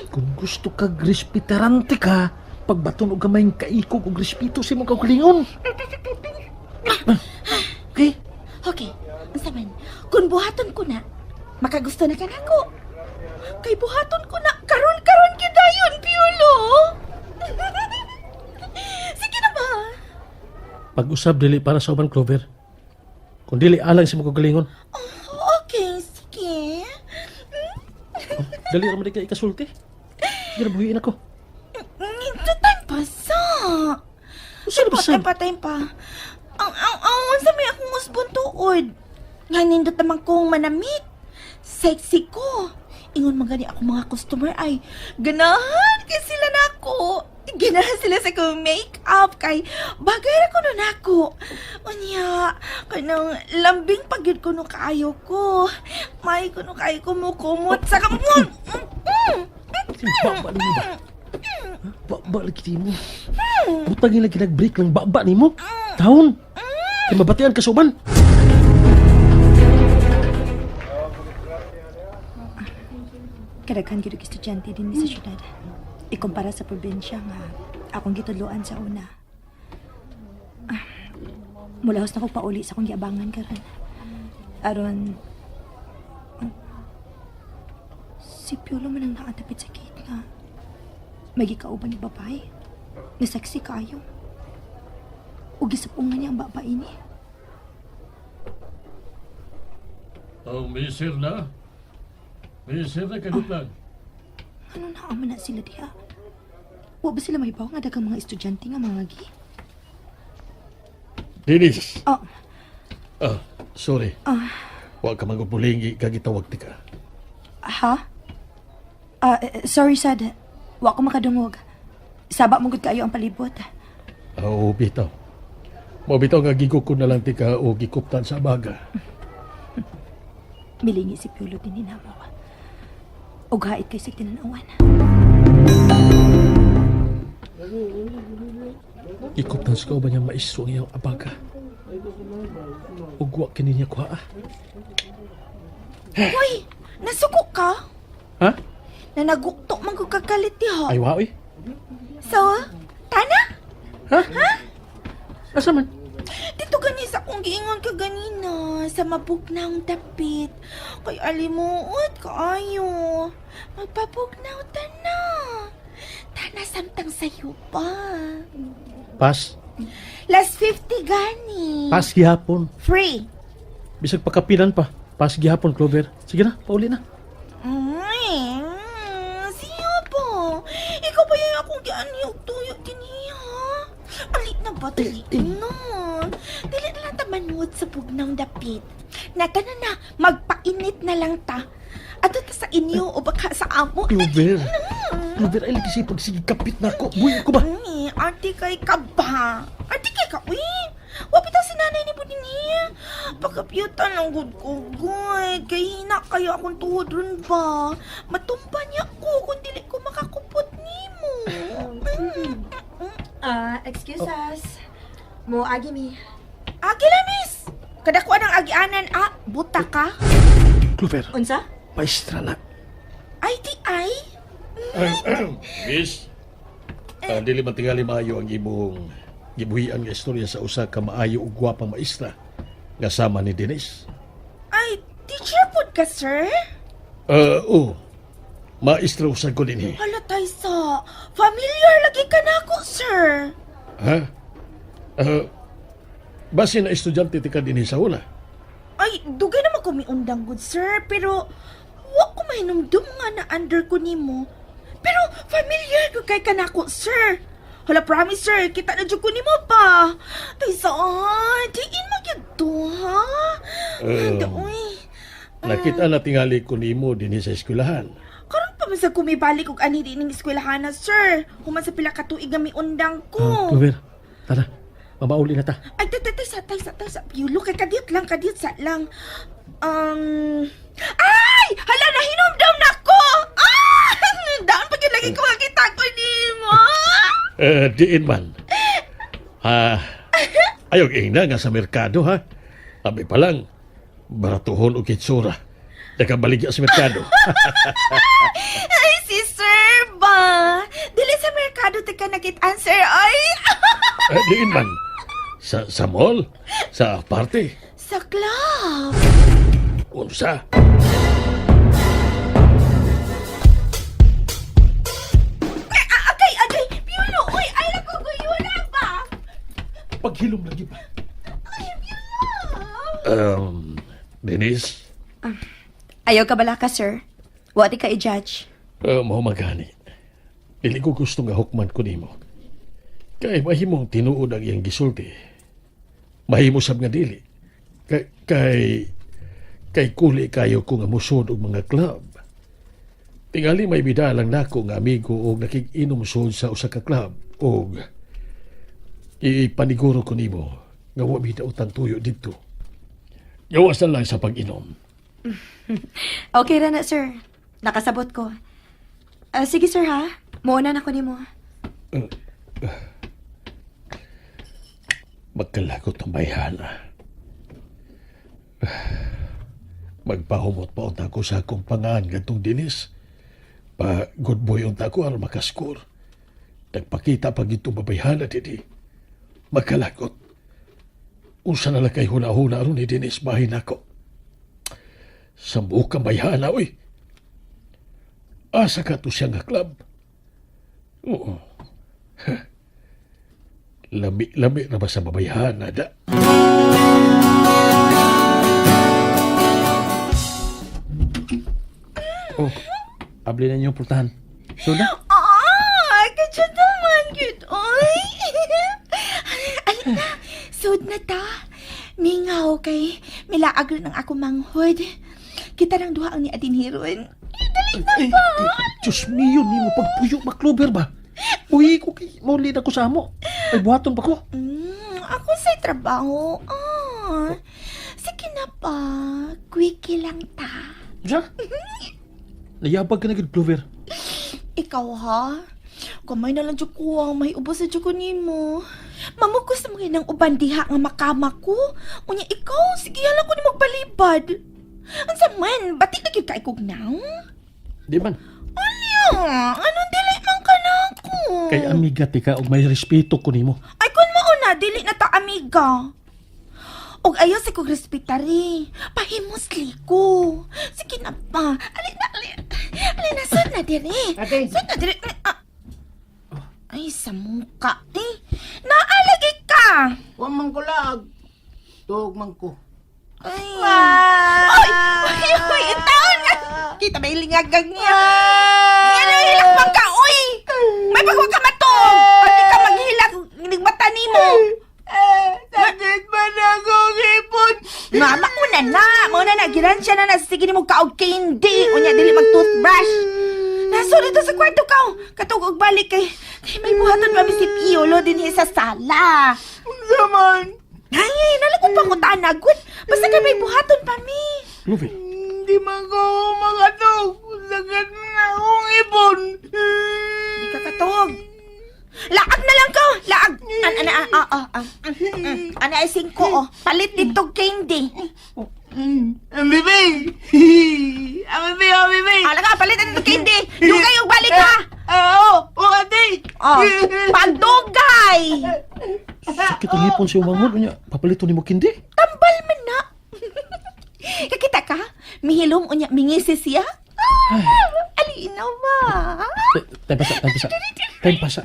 S1: Kung gusto ka respetarante ka, pagbaton og gamay kaikog og respeto sa imong kaugalingon. Okay?
S3: Okay, unsa man? Kung buhaton ko na, makagusto na ka nako. Kay buhaton ko na, karon-karon gyud dayon, Piolo. Sige na ba?
S1: Pag-usab dili para sa uban, Clover. Kung dili alang sa imong kaugalingon,
S3: Oh, okay, sige.
S1: dali ra man di ka ikasulti. Sige na, buhiin ako.
S3: Ito time pa sa.
S1: Unsa na ba
S3: Time pa, time pa. Ang, unsa may akong usbon tuod. Nga nindot naman kong manamit. Sexy ko. Ingon man gani ako mga customer ay ganahan kay sila nako. Ganahan sila sa kong make-up kay bagay ra ko nun ako. Unya, kanang lambing pagyud ko no kaayo ko. May ko no kaayo ko mo kumot sa kamon.
S1: Baba nimo ba? Ha? Baba lagi nimo. Butang nila ginag-break lang baba nimo. Taon. Kay mabatian ka sa uban.
S9: Kadaghan gyud og estudyante dinhi sa syudad. Ikumpara sa probinsya nga akong gitudloan sa una. Ah, mulahos na ko pauli sa akong giabangan karon. Aron si Piolo man ang naatapit sa gate nga may gikauban ni babae. Nga sexy kaayo. Ug gisapungan niya ang babae ni.
S7: Oh, mister na. Mister na kanit lang.
S9: Ano na na sila diha? Wa ba sila mahibaw nga daghang mga estudyante nga mga gi?
S7: Dennis.
S9: Oh,
S7: Ah, sorry. Wa ka magubulingi kagitawag ti ka.
S9: Ha? Ah, sorry, Sad. Wa ko makadungog. Saba mo gud kaayo ang palibot.
S7: Oo, bitaw. Mao bitaw nga gigukod na lang ti ka o gikuptan sa baga.
S9: Milingi si Piolo din namo. Ug hait kay sa tinanawan.
S1: Gikuptan sa kauban niya maestro ang iyang abaga. Ug wa kini niya kuha. Ah.
S3: Uy, nasuko ka?
S1: Ha?
S3: Nanagukto man ko kagalit diha.
S1: Ay wa oy.
S3: So, tana?
S1: Ha? Asa man?
S3: Dito gani sa akong giingon ka ganina sa mabugnaw dapit. Kay alimuot kaayo. Magpabugnaw ta na. Tana samtang sayo pa.
S1: Pas.
S3: Last 50 gani.
S1: Pas gihapon.
S3: Free.
S1: Bisag pakapilan pa. Pas gihapon, Clover. Sige na, pauli na.
S3: Siya pa. Ikaw ba yung akong gianiyog tuyo din ha? Alit na ba? Dili na. Dili na lang ta manuod sa bugnaw dapit. Nata na na, magpainit na lang ta. Ato ta sa inyo o baka sa amo.
S1: Clover. Clover, ay lagi siya pagsige kapit na ako. Buhi ko ba?
S3: Ay, ate kay ka ba? Ate kay ka, uy. Wapit si nanay ni Budin niya. Pagkapiyutan lang gud ko, goy. Kay hina kayo akong tuhod ron ba? Matumba niya ko kung dili ko makakupot nimo.
S9: Ah, excuse us. Mo agi mi.
S3: Agi la, miss. Kadakuan ang agianan, ah. Buta ka.
S1: Clover,
S9: Unsa?
S1: maestra na.
S3: Ay, di ay.
S1: Miss, dili man tingali maayo ang imong gibuhian nga istorya sa usa ka maayo ug gwapang maestra nga sama ni Denise.
S3: Ay, teacher pod ka, sir?
S1: Oo. Maestra usag ko dinhi.
S3: Hala, Taysa. Familiar lagi ka na ako, sir.
S1: Ha? Base na estudyante ti ka dinhi sa una.
S3: Ay, dugay naman ko miundang good, sir. Pero, wa ko mahinumdum nga na under ko nimo. Pero, familiar ko kay kanako, sir. Hala, promise, sir. Kita na jud ko nimo pa. Taysa, ah, diin mo gyud to, ha? Uy.
S1: Nakita na tingali ko nimo dinhi sa eskwelahan.
S3: Karon pa man sa kumibalik og ani din ning eskwelahan na, sir. Human sa pila ka tuig nga miundang ko.
S1: Clover, tara. Mamauli na ta.
S3: Ay, tay, tay, tay, sa, tay, sa, tay, sa. Yulo, kay kadiyot lang, kadiyot sa lang. Ay! Hala, nahinomdom na ko! Ah! Daan pa yun lagi ko makita ko ni mo.
S1: Diin man. Ah, ayaw ingna nga sa merkado ha. Abi pa lang, baratuhon og kitsura. Nakabaligya sa merkado.
S3: Ay, si sir ba? Dili sa merkado ti ka nakit-an, sir. Ay!
S1: Diin man. Sa mall, sa party,
S3: Sa club.
S1: Unsa.
S3: Ay, agay, agay! Piulo, uy! Ay, naku, guyula ba?
S1: Paghilom lagi ba?
S3: Ay, Piulo!
S1: Denise,
S9: Ayaw ka bala ka, sir. Wa ti ka i-judge.
S1: Mao magani. Dili ko gusto nga hukman ko nimo. Kay mahimong tinuod ang iyang gisulti. Mahimo sab nga dili. Kay kuli kayo ko nga musod og mga club. Tingali may bida lang nako nga amigo og nakig-inom sud sa usa ka club og ipaniguro ko nimo nga wa mi daotang tuyo didto. Gawasan lang sa pag-inom.
S9: Okay ra na, sir. Nakasabot ko. Ah, sige, sir, ha? Muuna na ko nimo.
S1: Magkalagot ang bayhana. Magpahumot pa unta ko sa akong pangaan gantong dinis. Pa good boy unta ko aron makaskor. Nagpakita pag itong babayhana didi. Magkalagot. Unsa na lang kay huna-huna aron ni Denise bahin nako. Sambuok ang bayhana, oy. Asa ka to siya nga club? Oo. Lami-lami na ba sa babayhana da?
S4: Oh, abli na niyo pultahan. So na?
S3: Ah, kadyo naman, cute, oy. Alin na, sud na ta. Mingaw kay milaag rin ang ako manghod. Kita ng duha ang ni Adin Hiron. Dali na
S1: Ay,
S3: ba?
S1: ay, Diyos mio, nimo pagpuyo maklover ba? Uy, ko kay mauli na ko sa amo. Ay, buhaton pa ko.
S3: Ako sa trabaho. Ah, sige na pa. Quickie lang ta.
S1: Siya? Nayabag ka na gid, Clover.
S3: Ikaw ha? Gamay na lang dyan ko ang may ubos sa dyan ko nimo. Mamukos na mga nang uban diha nga makama ko. Unya ikaw, sige hala ko ni magbalibad. Unsa man, bati na gyud ka ikog now?
S1: Di man.
S3: Anya, anong dili man ka na ako?
S1: Kay amiga ti ka og may respeto ko nimo.
S3: Ay kun mao na, dili na ta amiga. Og ayaw sa kong respetari. Pahimusli ko. Sige na pa. Ali na, ali. Ali na, sud na dire.
S5: Ate.
S3: Sud na dire. Ah. Ay, sa muka. Eh, naalagi ka.
S6: Wa man ko lag. Tuog man ko.
S3: Ay. Ay, ay, ay, itaon nga. Kita may lingagag niya. Nga hilak man ka, uy. May pagwa ka matog. Pati ka maghilak, mata nimo. balik kay may buhaton pa mi si Piolo dinhi sa sala.
S6: Unsa man?
S3: Ay, nalago pa ko tanagod. Basta kay may buhaton pa mi.
S1: Clover.
S6: Hindi man ko makatog. Sakit na akong ipon.
S3: Di ka katog. Laag na lang ko. Laag. An ana ah ah ah. Ah. Ana ay singko oh. Palit dito candy.
S6: Ang bibig! Ang bibig! Ang bibig!
S3: Alaga, palit dito candy. Dugay og balik ha.
S6: Oo! Oh, ate!
S3: Oh, pagdugay.
S1: Sakit ang hipon sa manghod niya. Papalito ni mo kindi.
S3: Tambal man na. Kakita ka? Mihilom unya mingisi siya. Ah, alinaw ba?
S1: Time pasa, time pasa. Time pasa.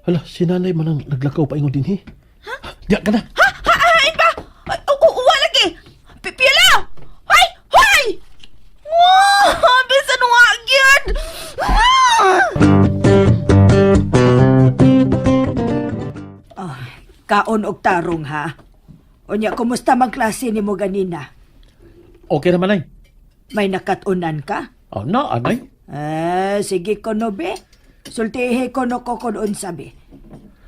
S1: Hala, si nanay man ang naglakaw pa ingon dinhi. Ha? Diya ka na.
S3: Ha? Ha? Ay ba? Ay, uwa lagi. Piolo! Hoy! Hoy! Wow! Bisan wa gyud. Ah!
S2: Oh, kaon og tarong ha. Unya, kumusta man klase nimo ganina?
S1: Okay naman ay.
S2: May nakatunan ka?
S1: Oh, na, anay.
S2: Eh, sige ko no be. Sultihi ko no ko kon unsa be.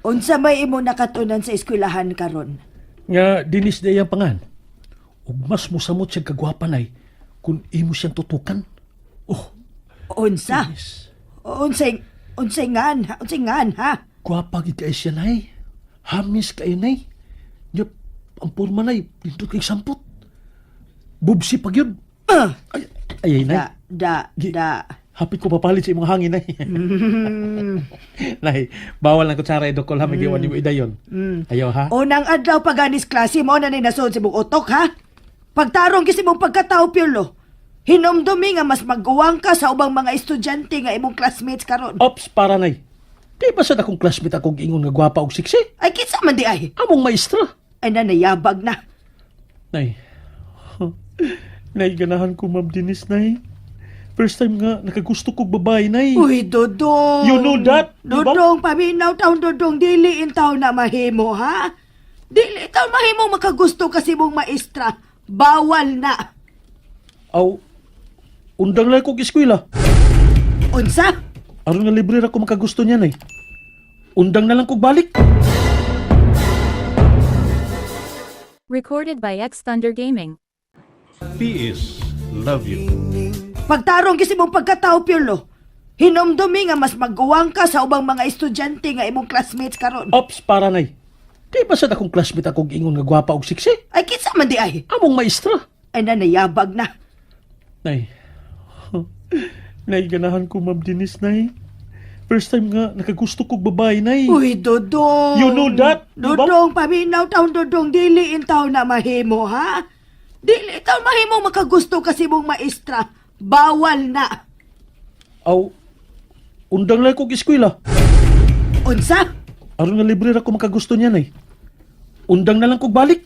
S2: Unsa may imo nakatunan sa eskwelahan karon?
S1: Nga, dinis na iyang pangan. Ug mas musamot siyang kagwapa nay kung imo siyang tutukan. Oh,
S2: Unsa?
S1: Dinis.
S2: Unsay unsay ngan, ha? Unsay ngan ha?
S1: Gwapa gid kay siya nay. Hamis kay nay. Nya, ang porma nay, dito kay sampot. Bubsi pag yun.
S2: Ah,
S1: Ay, ay, ay, nay.
S2: da da da.
S1: Hapit ko papalit sa imong hangin, nay. Nay, bawal ang kutsara idokol ha, magiwan nimo idayon. Ayaw ha?
S2: Unang adlaw paganis klase mo na ni nasod sa imong utok ha. Pagtarong gyud sa imong pagkatao Piolo. Hinomdumi nga mas magguwang ka sa ubang mga estudyante nga imong classmates karon.
S1: Ops, para nay. Di ba sad akong classmate akong ingon nga gwapa og siksi?
S2: Ay kinsa man di ay.
S1: Among maestra.
S2: Ay nanayabag na.
S1: Nay. Nay, ganahan ko, Ma'am Denise, nay. First time nga, nakagusto kog babae, nay.
S2: Uy, Dodong.
S1: You know that, di ba?
S2: Dodong, paminaw taon, Dodong. Dili in taon na mahimo, ha? Dili taon mahimo makagusto kasi mong maestra. Bawal na.
S1: Aw, undang lang kog eskwela.
S2: Unsa?
S1: Aron nga libre ra ko makagusto niya, nay. Undang na lang kog balik.
S8: Recorded by X Thunder Gaming.
S7: PS Love you.
S2: Pagtarong kasi mong pagkatao, Piolo. Hinomdumi nga mas magguwang ka sa ubang mga estudyante nga imong classmates karon.
S1: Ops, para nay. Di ba sad akong classmate akong ingon nga gwapa og siksi?
S2: Ay kinsa man di ay.
S1: Among maestra.
S2: Ay nanayabag na.
S1: Nay. Nay, ganahan ko, Ma'am Denise, nay. First time nga, nakagusto kog babae, nay.
S2: Uy, Dodong.
S1: You know that, di ba?
S2: Dodong, paminaw taon, Dodong. Dili in taon na mahimo, ha? Dili taon mahimo makagusto kasi mong maestra. Bawal na.
S1: Aw, undang lang kog eskwela.
S2: Unsa?
S1: Aron nga libre ra ko makagusto niya, nay. Undang na lang kog balik.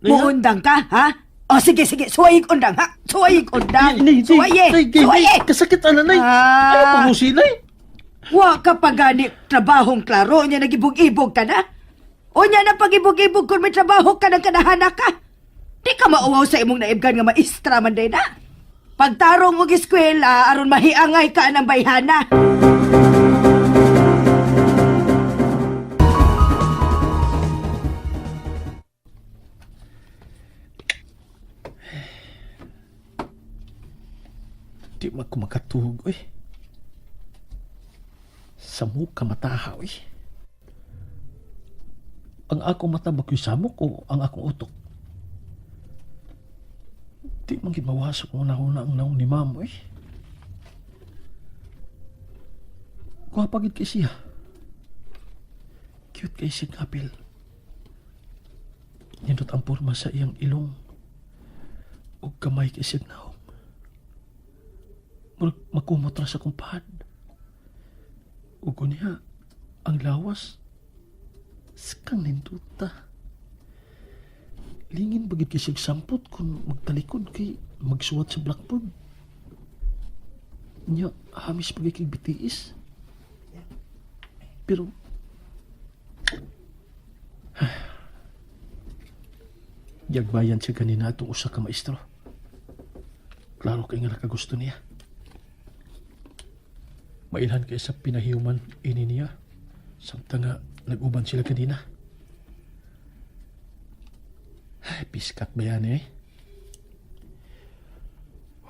S1: Nay, ha?
S2: Muundang ka, ha? O sige, sige. Suwayig undang, ha? Suwayig undang.
S1: Nay, nay,
S2: Suwaye!
S1: nay, nay,
S2: Suwaye!
S1: Kasakit ana, nay.
S2: Ah.
S1: Ayaw pangusi, nay.
S2: Wa ka pa gani trabahong klaro nya nagibog-ibog ka na. O nya na pag-ibog-ibog kung may trabaho ka ng kanahana ka. Di ka mauwaw sa imong naibgan nga maestra man day na. Pagtarong og eskwela aron mahiangay ka ng bayhana.
S1: Di man ko makatuog, oy. Samok ka mataha, oy. Ang akong mata ba ko'y samok o ang akong utok? Di man gid mawasok ang una-una ang naong ni ma'am, oy. Gwapa gid kay siya. Cute kay siya kapil. Nindot ang porma sa iyang ilong. Ug kamay kay siya naong. Murag makumot ra sa akong pad. Ug unya, ang lawas, skang ninduta. Lingin bagid kay siyag sampot kung magtalikod kay magsuwat sa blackboard. Nya, hamis pagay kay BTS. Pero, yagbayan siya kanina atong usa ka maestro. Klaro kay nga nakagusto niya. Mailhan kay sa pinahiuman ini niya. Samtang nga nag-uban sila kanina. Ay, piskat ba yan eh?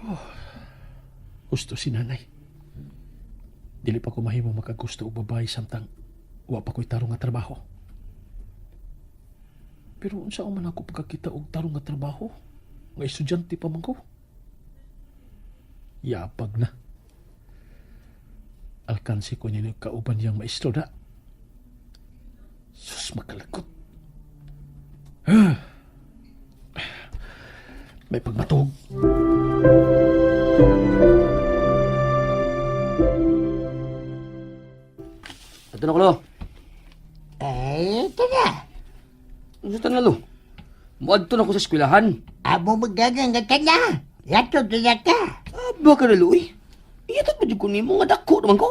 S1: Oh, gusto si nanay. Dili pa ko mahimo makagusto og babae samtang wa pa ko'y tarong nga trabaho. Pero unsa man ako pagkakita og tarong nga trabaho? Nga estudyante pa man ko. Yapag na. Alkansi ko niya kauban niyang maestro da. Sus, makalagot. May pagmatog.
S4: Ato na ko, lo.
S5: Ay, ito na.
S4: Ano sa lo? Muadto na ko sa eskwelahan.
S5: Amo magagang ka na. Lato na ka.
S4: Aba ka na, lo, eh. Iyatod ba dyan ko nimo nga dako naman ko?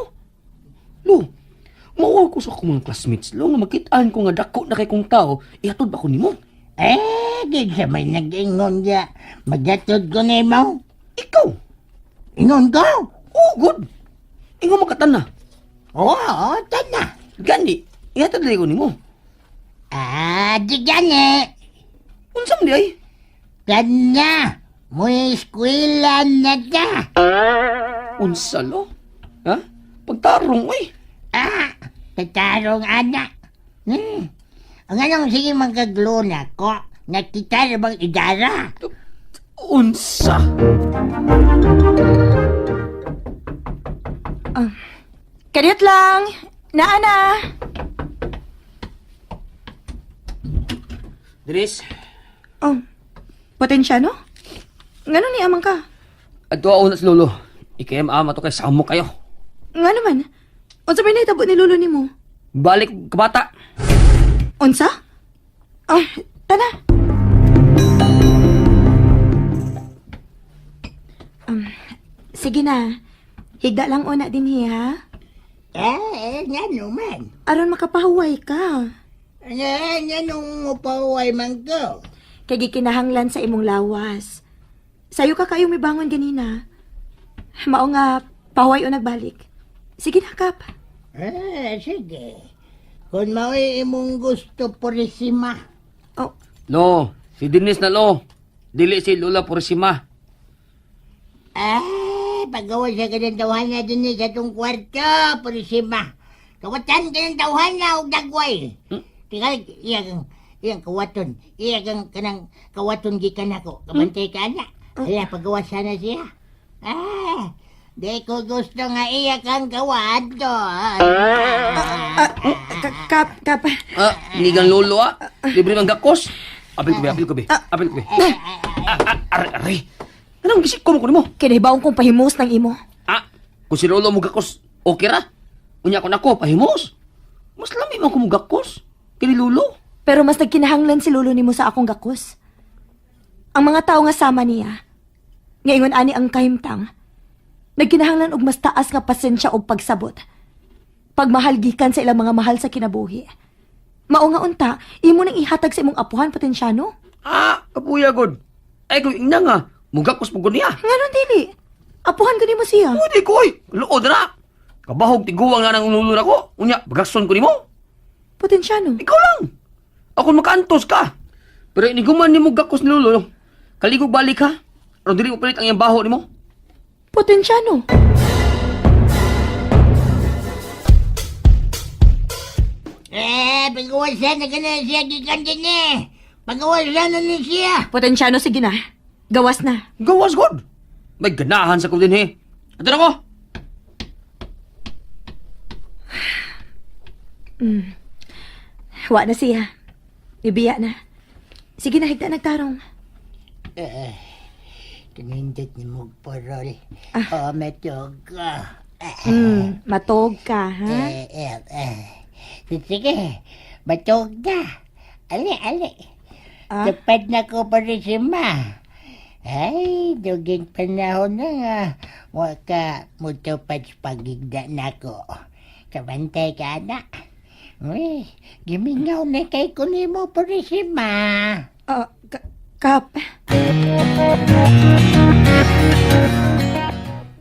S4: Lo, mauwaw ko sa akong mga classmates, lo, nga makitaan ko nga dako na kay kong tao, ihatod ba ko nimo?
S5: Eh, di sa may nag-ingon niya. Magatod ko na mo.
S4: Ikaw!
S5: Ingon ko?
S4: Oh, good! Ingon makatan na.
S5: Oo, oh, tana.
S4: Gani, ihatod na ko nimo.
S5: Ah, di gani.
S4: Unsa man di ay?
S5: Kanya, mo eskwela na ka.
S4: Unsa lo? Ha? Pagtarong, uy.
S5: Ah, tatarong anak. Ang anong sige magkagluna ko, nakita na bang idara?
S4: Unsa?
S9: Kadiyot lang. Naa na.
S4: Denise,
S9: Oh, Potensyano? Ngano ni amang ka?
S4: adto ako na si Lolo. Ikayam ama to kay samo kayo.
S9: Nga naman. Unsa may nahitabo ni lolo nimo?
S4: Balik kabata.
S9: Unsa? Ah, tana. Sige na. Higda lang una din ha.
S5: Eh, nga naman.
S9: Aron makapahuway ka.
S5: Nga, nga nung upaway man ko.
S9: Kay gikinahanglan sa imong lawas. Sayo ka kayo mibangon ganina. Mao nga pahuway o nagbalik. Sige na, Kap.
S5: Eh, sige. Kung mao'y imong gusto, Purisima.
S9: Oh,
S4: Lo, si Denise na lo. Dili si Lola Purisima.
S5: Ah, pagawa sa kanang tawhana din ni sa itong kwarto, Purisima. Kawatan ka ng tawhana og dagway. Tingal, iyang, iyang kawaton. Iya kang kanang kawaton gikan ako. Kabantay ka na. Hala, pagawa sana siya. Ah, di ko gusto nga iya kang kawaton.
S9: ah, Kap, Kap.
S4: Ah, nigang lolo ah. Libre man gakos. Apil ko be, apil ko be. Apil ko be. Ah, ah, aray, aray. Anong gisik ko mo kuno mo?
S9: Kinahibaong kong pahimos ng imo.
S4: Ah, kung si lolo mo gakos, okay ra. Unya ko nako, pahimos. Mas lami man ko mo gakos. Kini lolo.
S9: Pero mas nagkinahanglan si lolo nimo sa akong gakos. Ang mga tao nga sama niya, ngayon ani ang kahimtang, nagkinahanglan og mas taas nga pasensya og pagsabot. Pagmahal gikan sa ilang mga mahal sa kinabuhi. Mao nga unta, imo nang ihatag sa imong apuhan potensyano.
S4: Ah, kapuya god. Ay ko ingna nga, mugakos mo niya.
S9: Nganon dili? Apuhan ko nimo siya.
S4: Pwede ko oy. Luod na. Kabahog tiguang nga ng lolo nako. Unya, bagakson ko nimo.
S9: Potensyano.
S4: Ikaw lang. Ako makaantos ka. Pero iniguman nimo gakos ni lolo. Kaligog balik ha. Aron dili mo pilit ang iyang baho nimo.
S9: Potensyano.
S5: Eh, pagawa sana ka na siya gikan din eh. Pagawa sana ni siya.
S9: Potensyano sige na. Gawas na.
S4: Gawas god. May ganahan sa ko din he. Ato na ko.
S9: Wa na siya. Ibiya na. Sige na, higda nagtarong.
S5: Eh, Kinindot ni mong parol. Oh, metog ko.
S9: Matog ka, ha?
S5: Eh, eh, eh. Sige, batog na. Ali, ali.
S9: Ah?
S5: Tupad na ko pa rin si ma. Ay, duging panahon na nga. Wa ka mutupad sa pagigda na ko. Kabantay ka na. Uy, gimingaw na kay ko nimo pa rin si ma.
S9: Ah, Kap.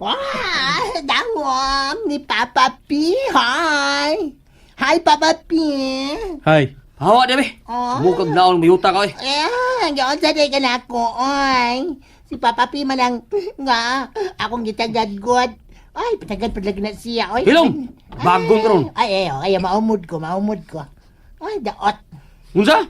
S5: Wah, daw. ma'am, ni Papa P. Hi. Hi, Papa P.
S1: Hi.
S4: Hawa di be.
S5: Oh.
S4: Bukag naon mayuta ka oy.
S5: Eh, gaon sa day ka na ako, oy. Si Papa P man ang, nga, akong gitagad god. Ay, patagad pa lagi na siya, oy.
S4: Hilong, bagong karon.
S5: Ay, ay, ay, maumod ko, maumod ko. Ay, daot.
S4: Unsa?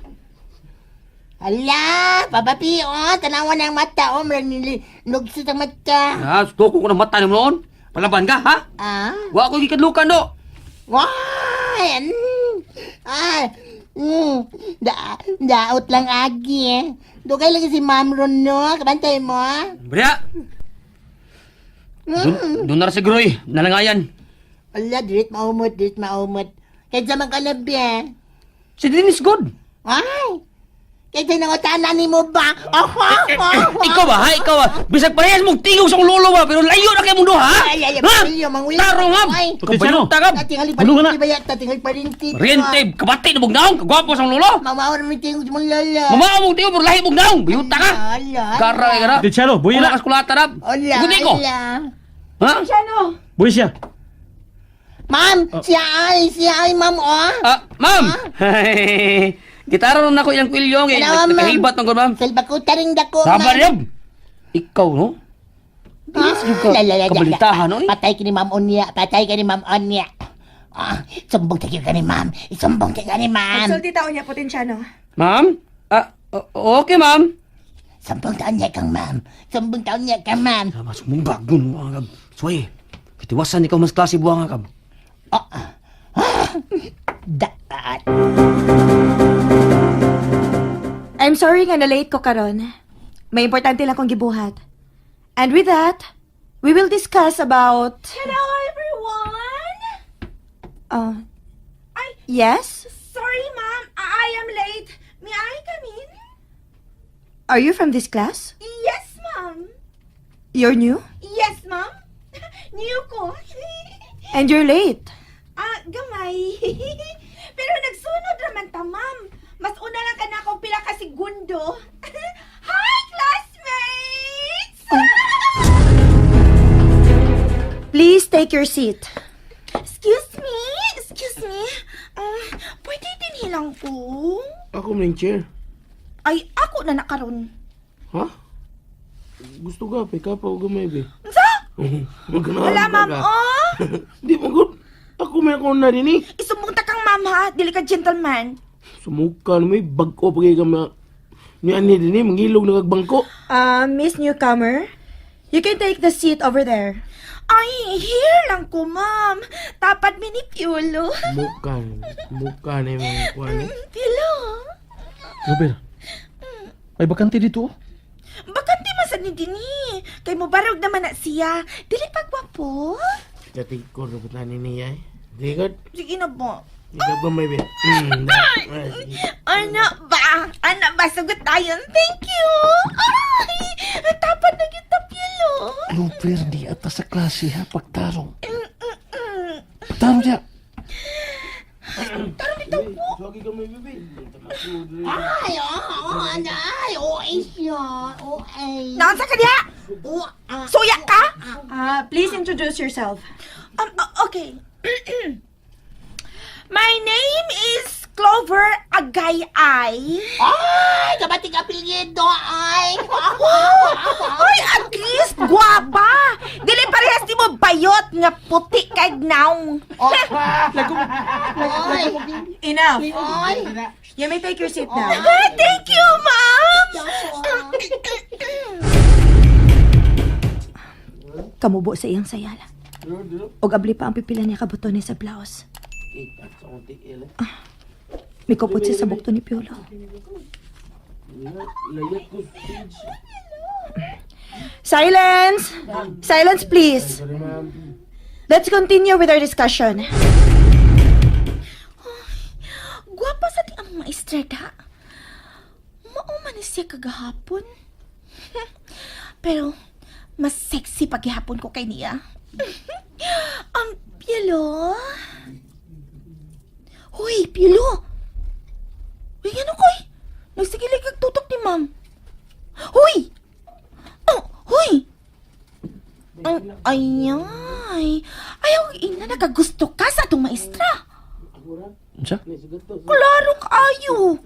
S5: Hala, Papa P, oh, tanawan ang mata, oh, marang nilugso ang mata.
S4: Ah, tuko ko ng mata nimo noon. Palaban ka, ha?
S5: Ah?
S4: Wa ko gikadlukan do.
S5: Why? Ay, daot lang agi eh. Dugay lagi si Ma'am ron, no? Kabantay mo, ah.
S4: Bria. Dun na ra siguro eh. Nalangayan.
S5: Ala, dirit maumot, dirit maumot. Kaysa man ka na, be.
S4: Si Dennis good.
S5: Ay! Kaysa nangutana ni mo ba? Oh, oh,
S4: Ikaw ba, ha? Ikaw ba? Bisag parehas mong tingog sa akong lolo ba? Pero layo na kayo mong duha, ha?
S5: Ay, ay, ay,
S4: Ha?
S5: mangwilyo, mangwilyo.
S4: Tarong, ha?
S5: Ay.
S1: Potensyano.
S4: Kabayuta ka.
S5: Tatingali pa
S1: Bulungan na.
S5: rin, ba Tatingali pa rin, tito.
S4: Rente, kabati na mong naong. Kagwapo sa akong lolo.
S5: Mamawa naman tingog sa mong lolo.
S4: Mamao mong tingog, pero lahi mong naong. Bayuta ka.
S5: Ala,
S4: Gara, gara.
S1: Potensyano, buhi
S4: Wala
S1: na.
S4: ka skulata na.
S5: Ala,
S4: Gundi ko.
S5: ala.
S4: Ha?
S1: Buhi siya.
S5: Ma'am, siya ay, ma'am, oh.
S4: Ah, ma'am. Gitara ron ako ilang kwilyong eh.
S5: Hello, ma'am.
S4: Nakahibat ng ma'am.
S5: Salbakuta rin dako,
S4: Sabar
S5: ma'am.
S4: yun. Ikaw, no? Bilis yung ka,
S5: Ah, la, la, la, la,
S4: kabalitahan, no? Eh.
S5: Patay ka ni Ma'am Onya. Patay ka ni Ma'am Onya. Ah, sumbong tayo ka ni Ma'am. Isumbong tayo ka ni Ma'am.
S9: Magsulti tao niya, Potensyano.
S4: Ma'am? Ah, okay, ma'am.
S5: Sumbong taon niya kang Ma'am. Sumbong taon niya kang Ma'am.
S4: Tama, sumumbag nun, mga kab. Suway, kitiwasan ikaw mas klase buwang kab.
S5: Oh, ah, ah, daat.
S9: I'm sorry nga na-late ko karon. May importante lang kong gibuhat. And with that, we will discuss about...
S3: Hello, everyone! Ay,
S9: Yes?
S3: sorry, ma'am. I am late. May I come in?
S9: Are you from this class?
S3: Yes, ma'am.
S9: You're new?
S3: Yes, ma'am. New ko.
S9: And you're late.
S3: Ah, gamay. Pero nagsunod raman ta, ma'am. Mas una lang ka na akong pila ka segundo. Hi, classmates!
S9: Please take your seat.
S3: Excuse me, excuse me. Pwede din hilang ko?
S6: Ako man yung chair.
S3: Ay, ako na nakaron.
S6: Ha? Gusto ka, pa ka pa gamay be.
S3: Unsa?
S6: Maganahan
S3: Wala,
S6: ka
S3: ma'am,
S6: ka.
S3: oh.
S6: Di mo good. Ako may ako na rin eh.
S3: Isumbong ta kang ma'am, ha? Dili ka gentleman.
S6: Sumuka na may bag-o pa kayo kama. Ni ani din eh, mangilog na kagbangko.
S9: Miss Newcomer, you can take the seat over there.
S3: Ay, here lang ko, ma'am. Tapat mi ni Piolo.
S6: Mukha na. Mukha na yung mga kuwan eh.
S3: Piolo.
S1: Robert, may bakante dito. Oh.
S3: Bakante man sad ni dinhi. Kay mobarog naman na siya. Dili pa gwapo.
S6: Katikor na na ni niya eh. Di good.
S3: Sige na ba?
S6: Ikaw gamay be.
S3: Ano ba? Ano ba? Sagot tayo. Thank you. Ay, tapat na kita, Piolo.
S1: Robert, di ata sa klase ha, pagtarong. Pagtarong siya.
S3: Tarong bitaw ko.
S6: Sorry gamay bebe.
S5: Ay, oh, oh, ano, ay, OA siya. OA.
S3: Naunsa ka diha?
S5: OA.
S3: Suya ka?
S9: Please introduce yourself.
S3: Okay. My name is Clover Agay-ay.
S5: Ay, kabating apelyido, ay.
S3: Ay, at least guwapa. Dili parehas di mo bayot nga puti kay naong.
S5: Ay,
S9: Enough.
S5: ay.
S9: You may take your seat now.
S3: Ah, thank you, ma'am.
S9: Kamubo sa iyang sayala. Og abli pa ang pipila niya ka botones sa blouse. Ah, Mikupot siya sa bukto ni Piolo. Silence! Silence, please! Let's continue with our discussion.
S3: Guwapa sa ti ang maestra da. Mao man ni siya kagahapon. Pero mas sexy paghihapon ko kay niya. Ang Piolo. Huy, Piolo. Uy, ano koy? Nagsigilig kag tutok ni ma'am. Huy! Oh, huy! Ang ayan. Ay, ayaw ina nakagusto ka sa atong maestra.
S4: Unsa?
S3: Klaro kaayo.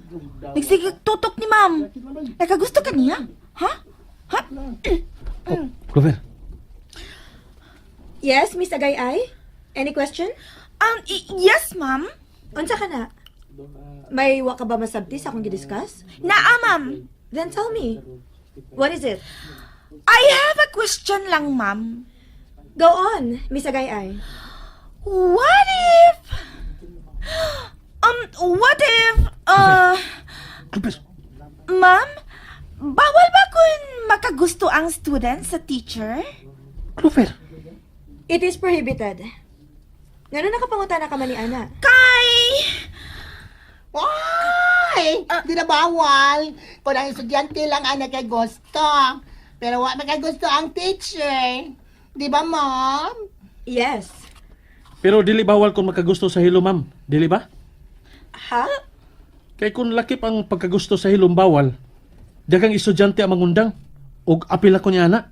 S3: Nagsigig tutok ni ma'am. Nakagusto ka niya? Ha? Ha?
S4: Oh, Clover.
S9: Yes, Miss Agay-ay? Any question?
S3: Yes, ma'am.
S9: Unsa ka na? May wa ka ba masabti sa akong gidiscuss?
S3: Naa, ma'am.
S9: Then tell me. What is it?
S3: I have a question lang, ma'am.
S9: Go on, Miss Agay-ay.
S3: What if... What if...
S4: Clover.
S3: Ma'am, bawal ba kung makagusto ang student sa teacher?
S4: Clover.
S9: It is prohibited. Ngano nakapangutana ka man ni Ana?
S3: Kay...
S5: Ay, di na bawal. Kung ang estudyante lang ang nakagusto. Pero wa makagusto ang teacher. Di ba, ma'am?
S9: Yes.
S1: Pero dili bawal kung makagusto sa hilom, ma'am. Dili ba?
S9: Ha?
S1: Kay kung lakip ang pagkagusto sa hilom bawal, daghang estudyante ang mangundang ug apil ako niya ana.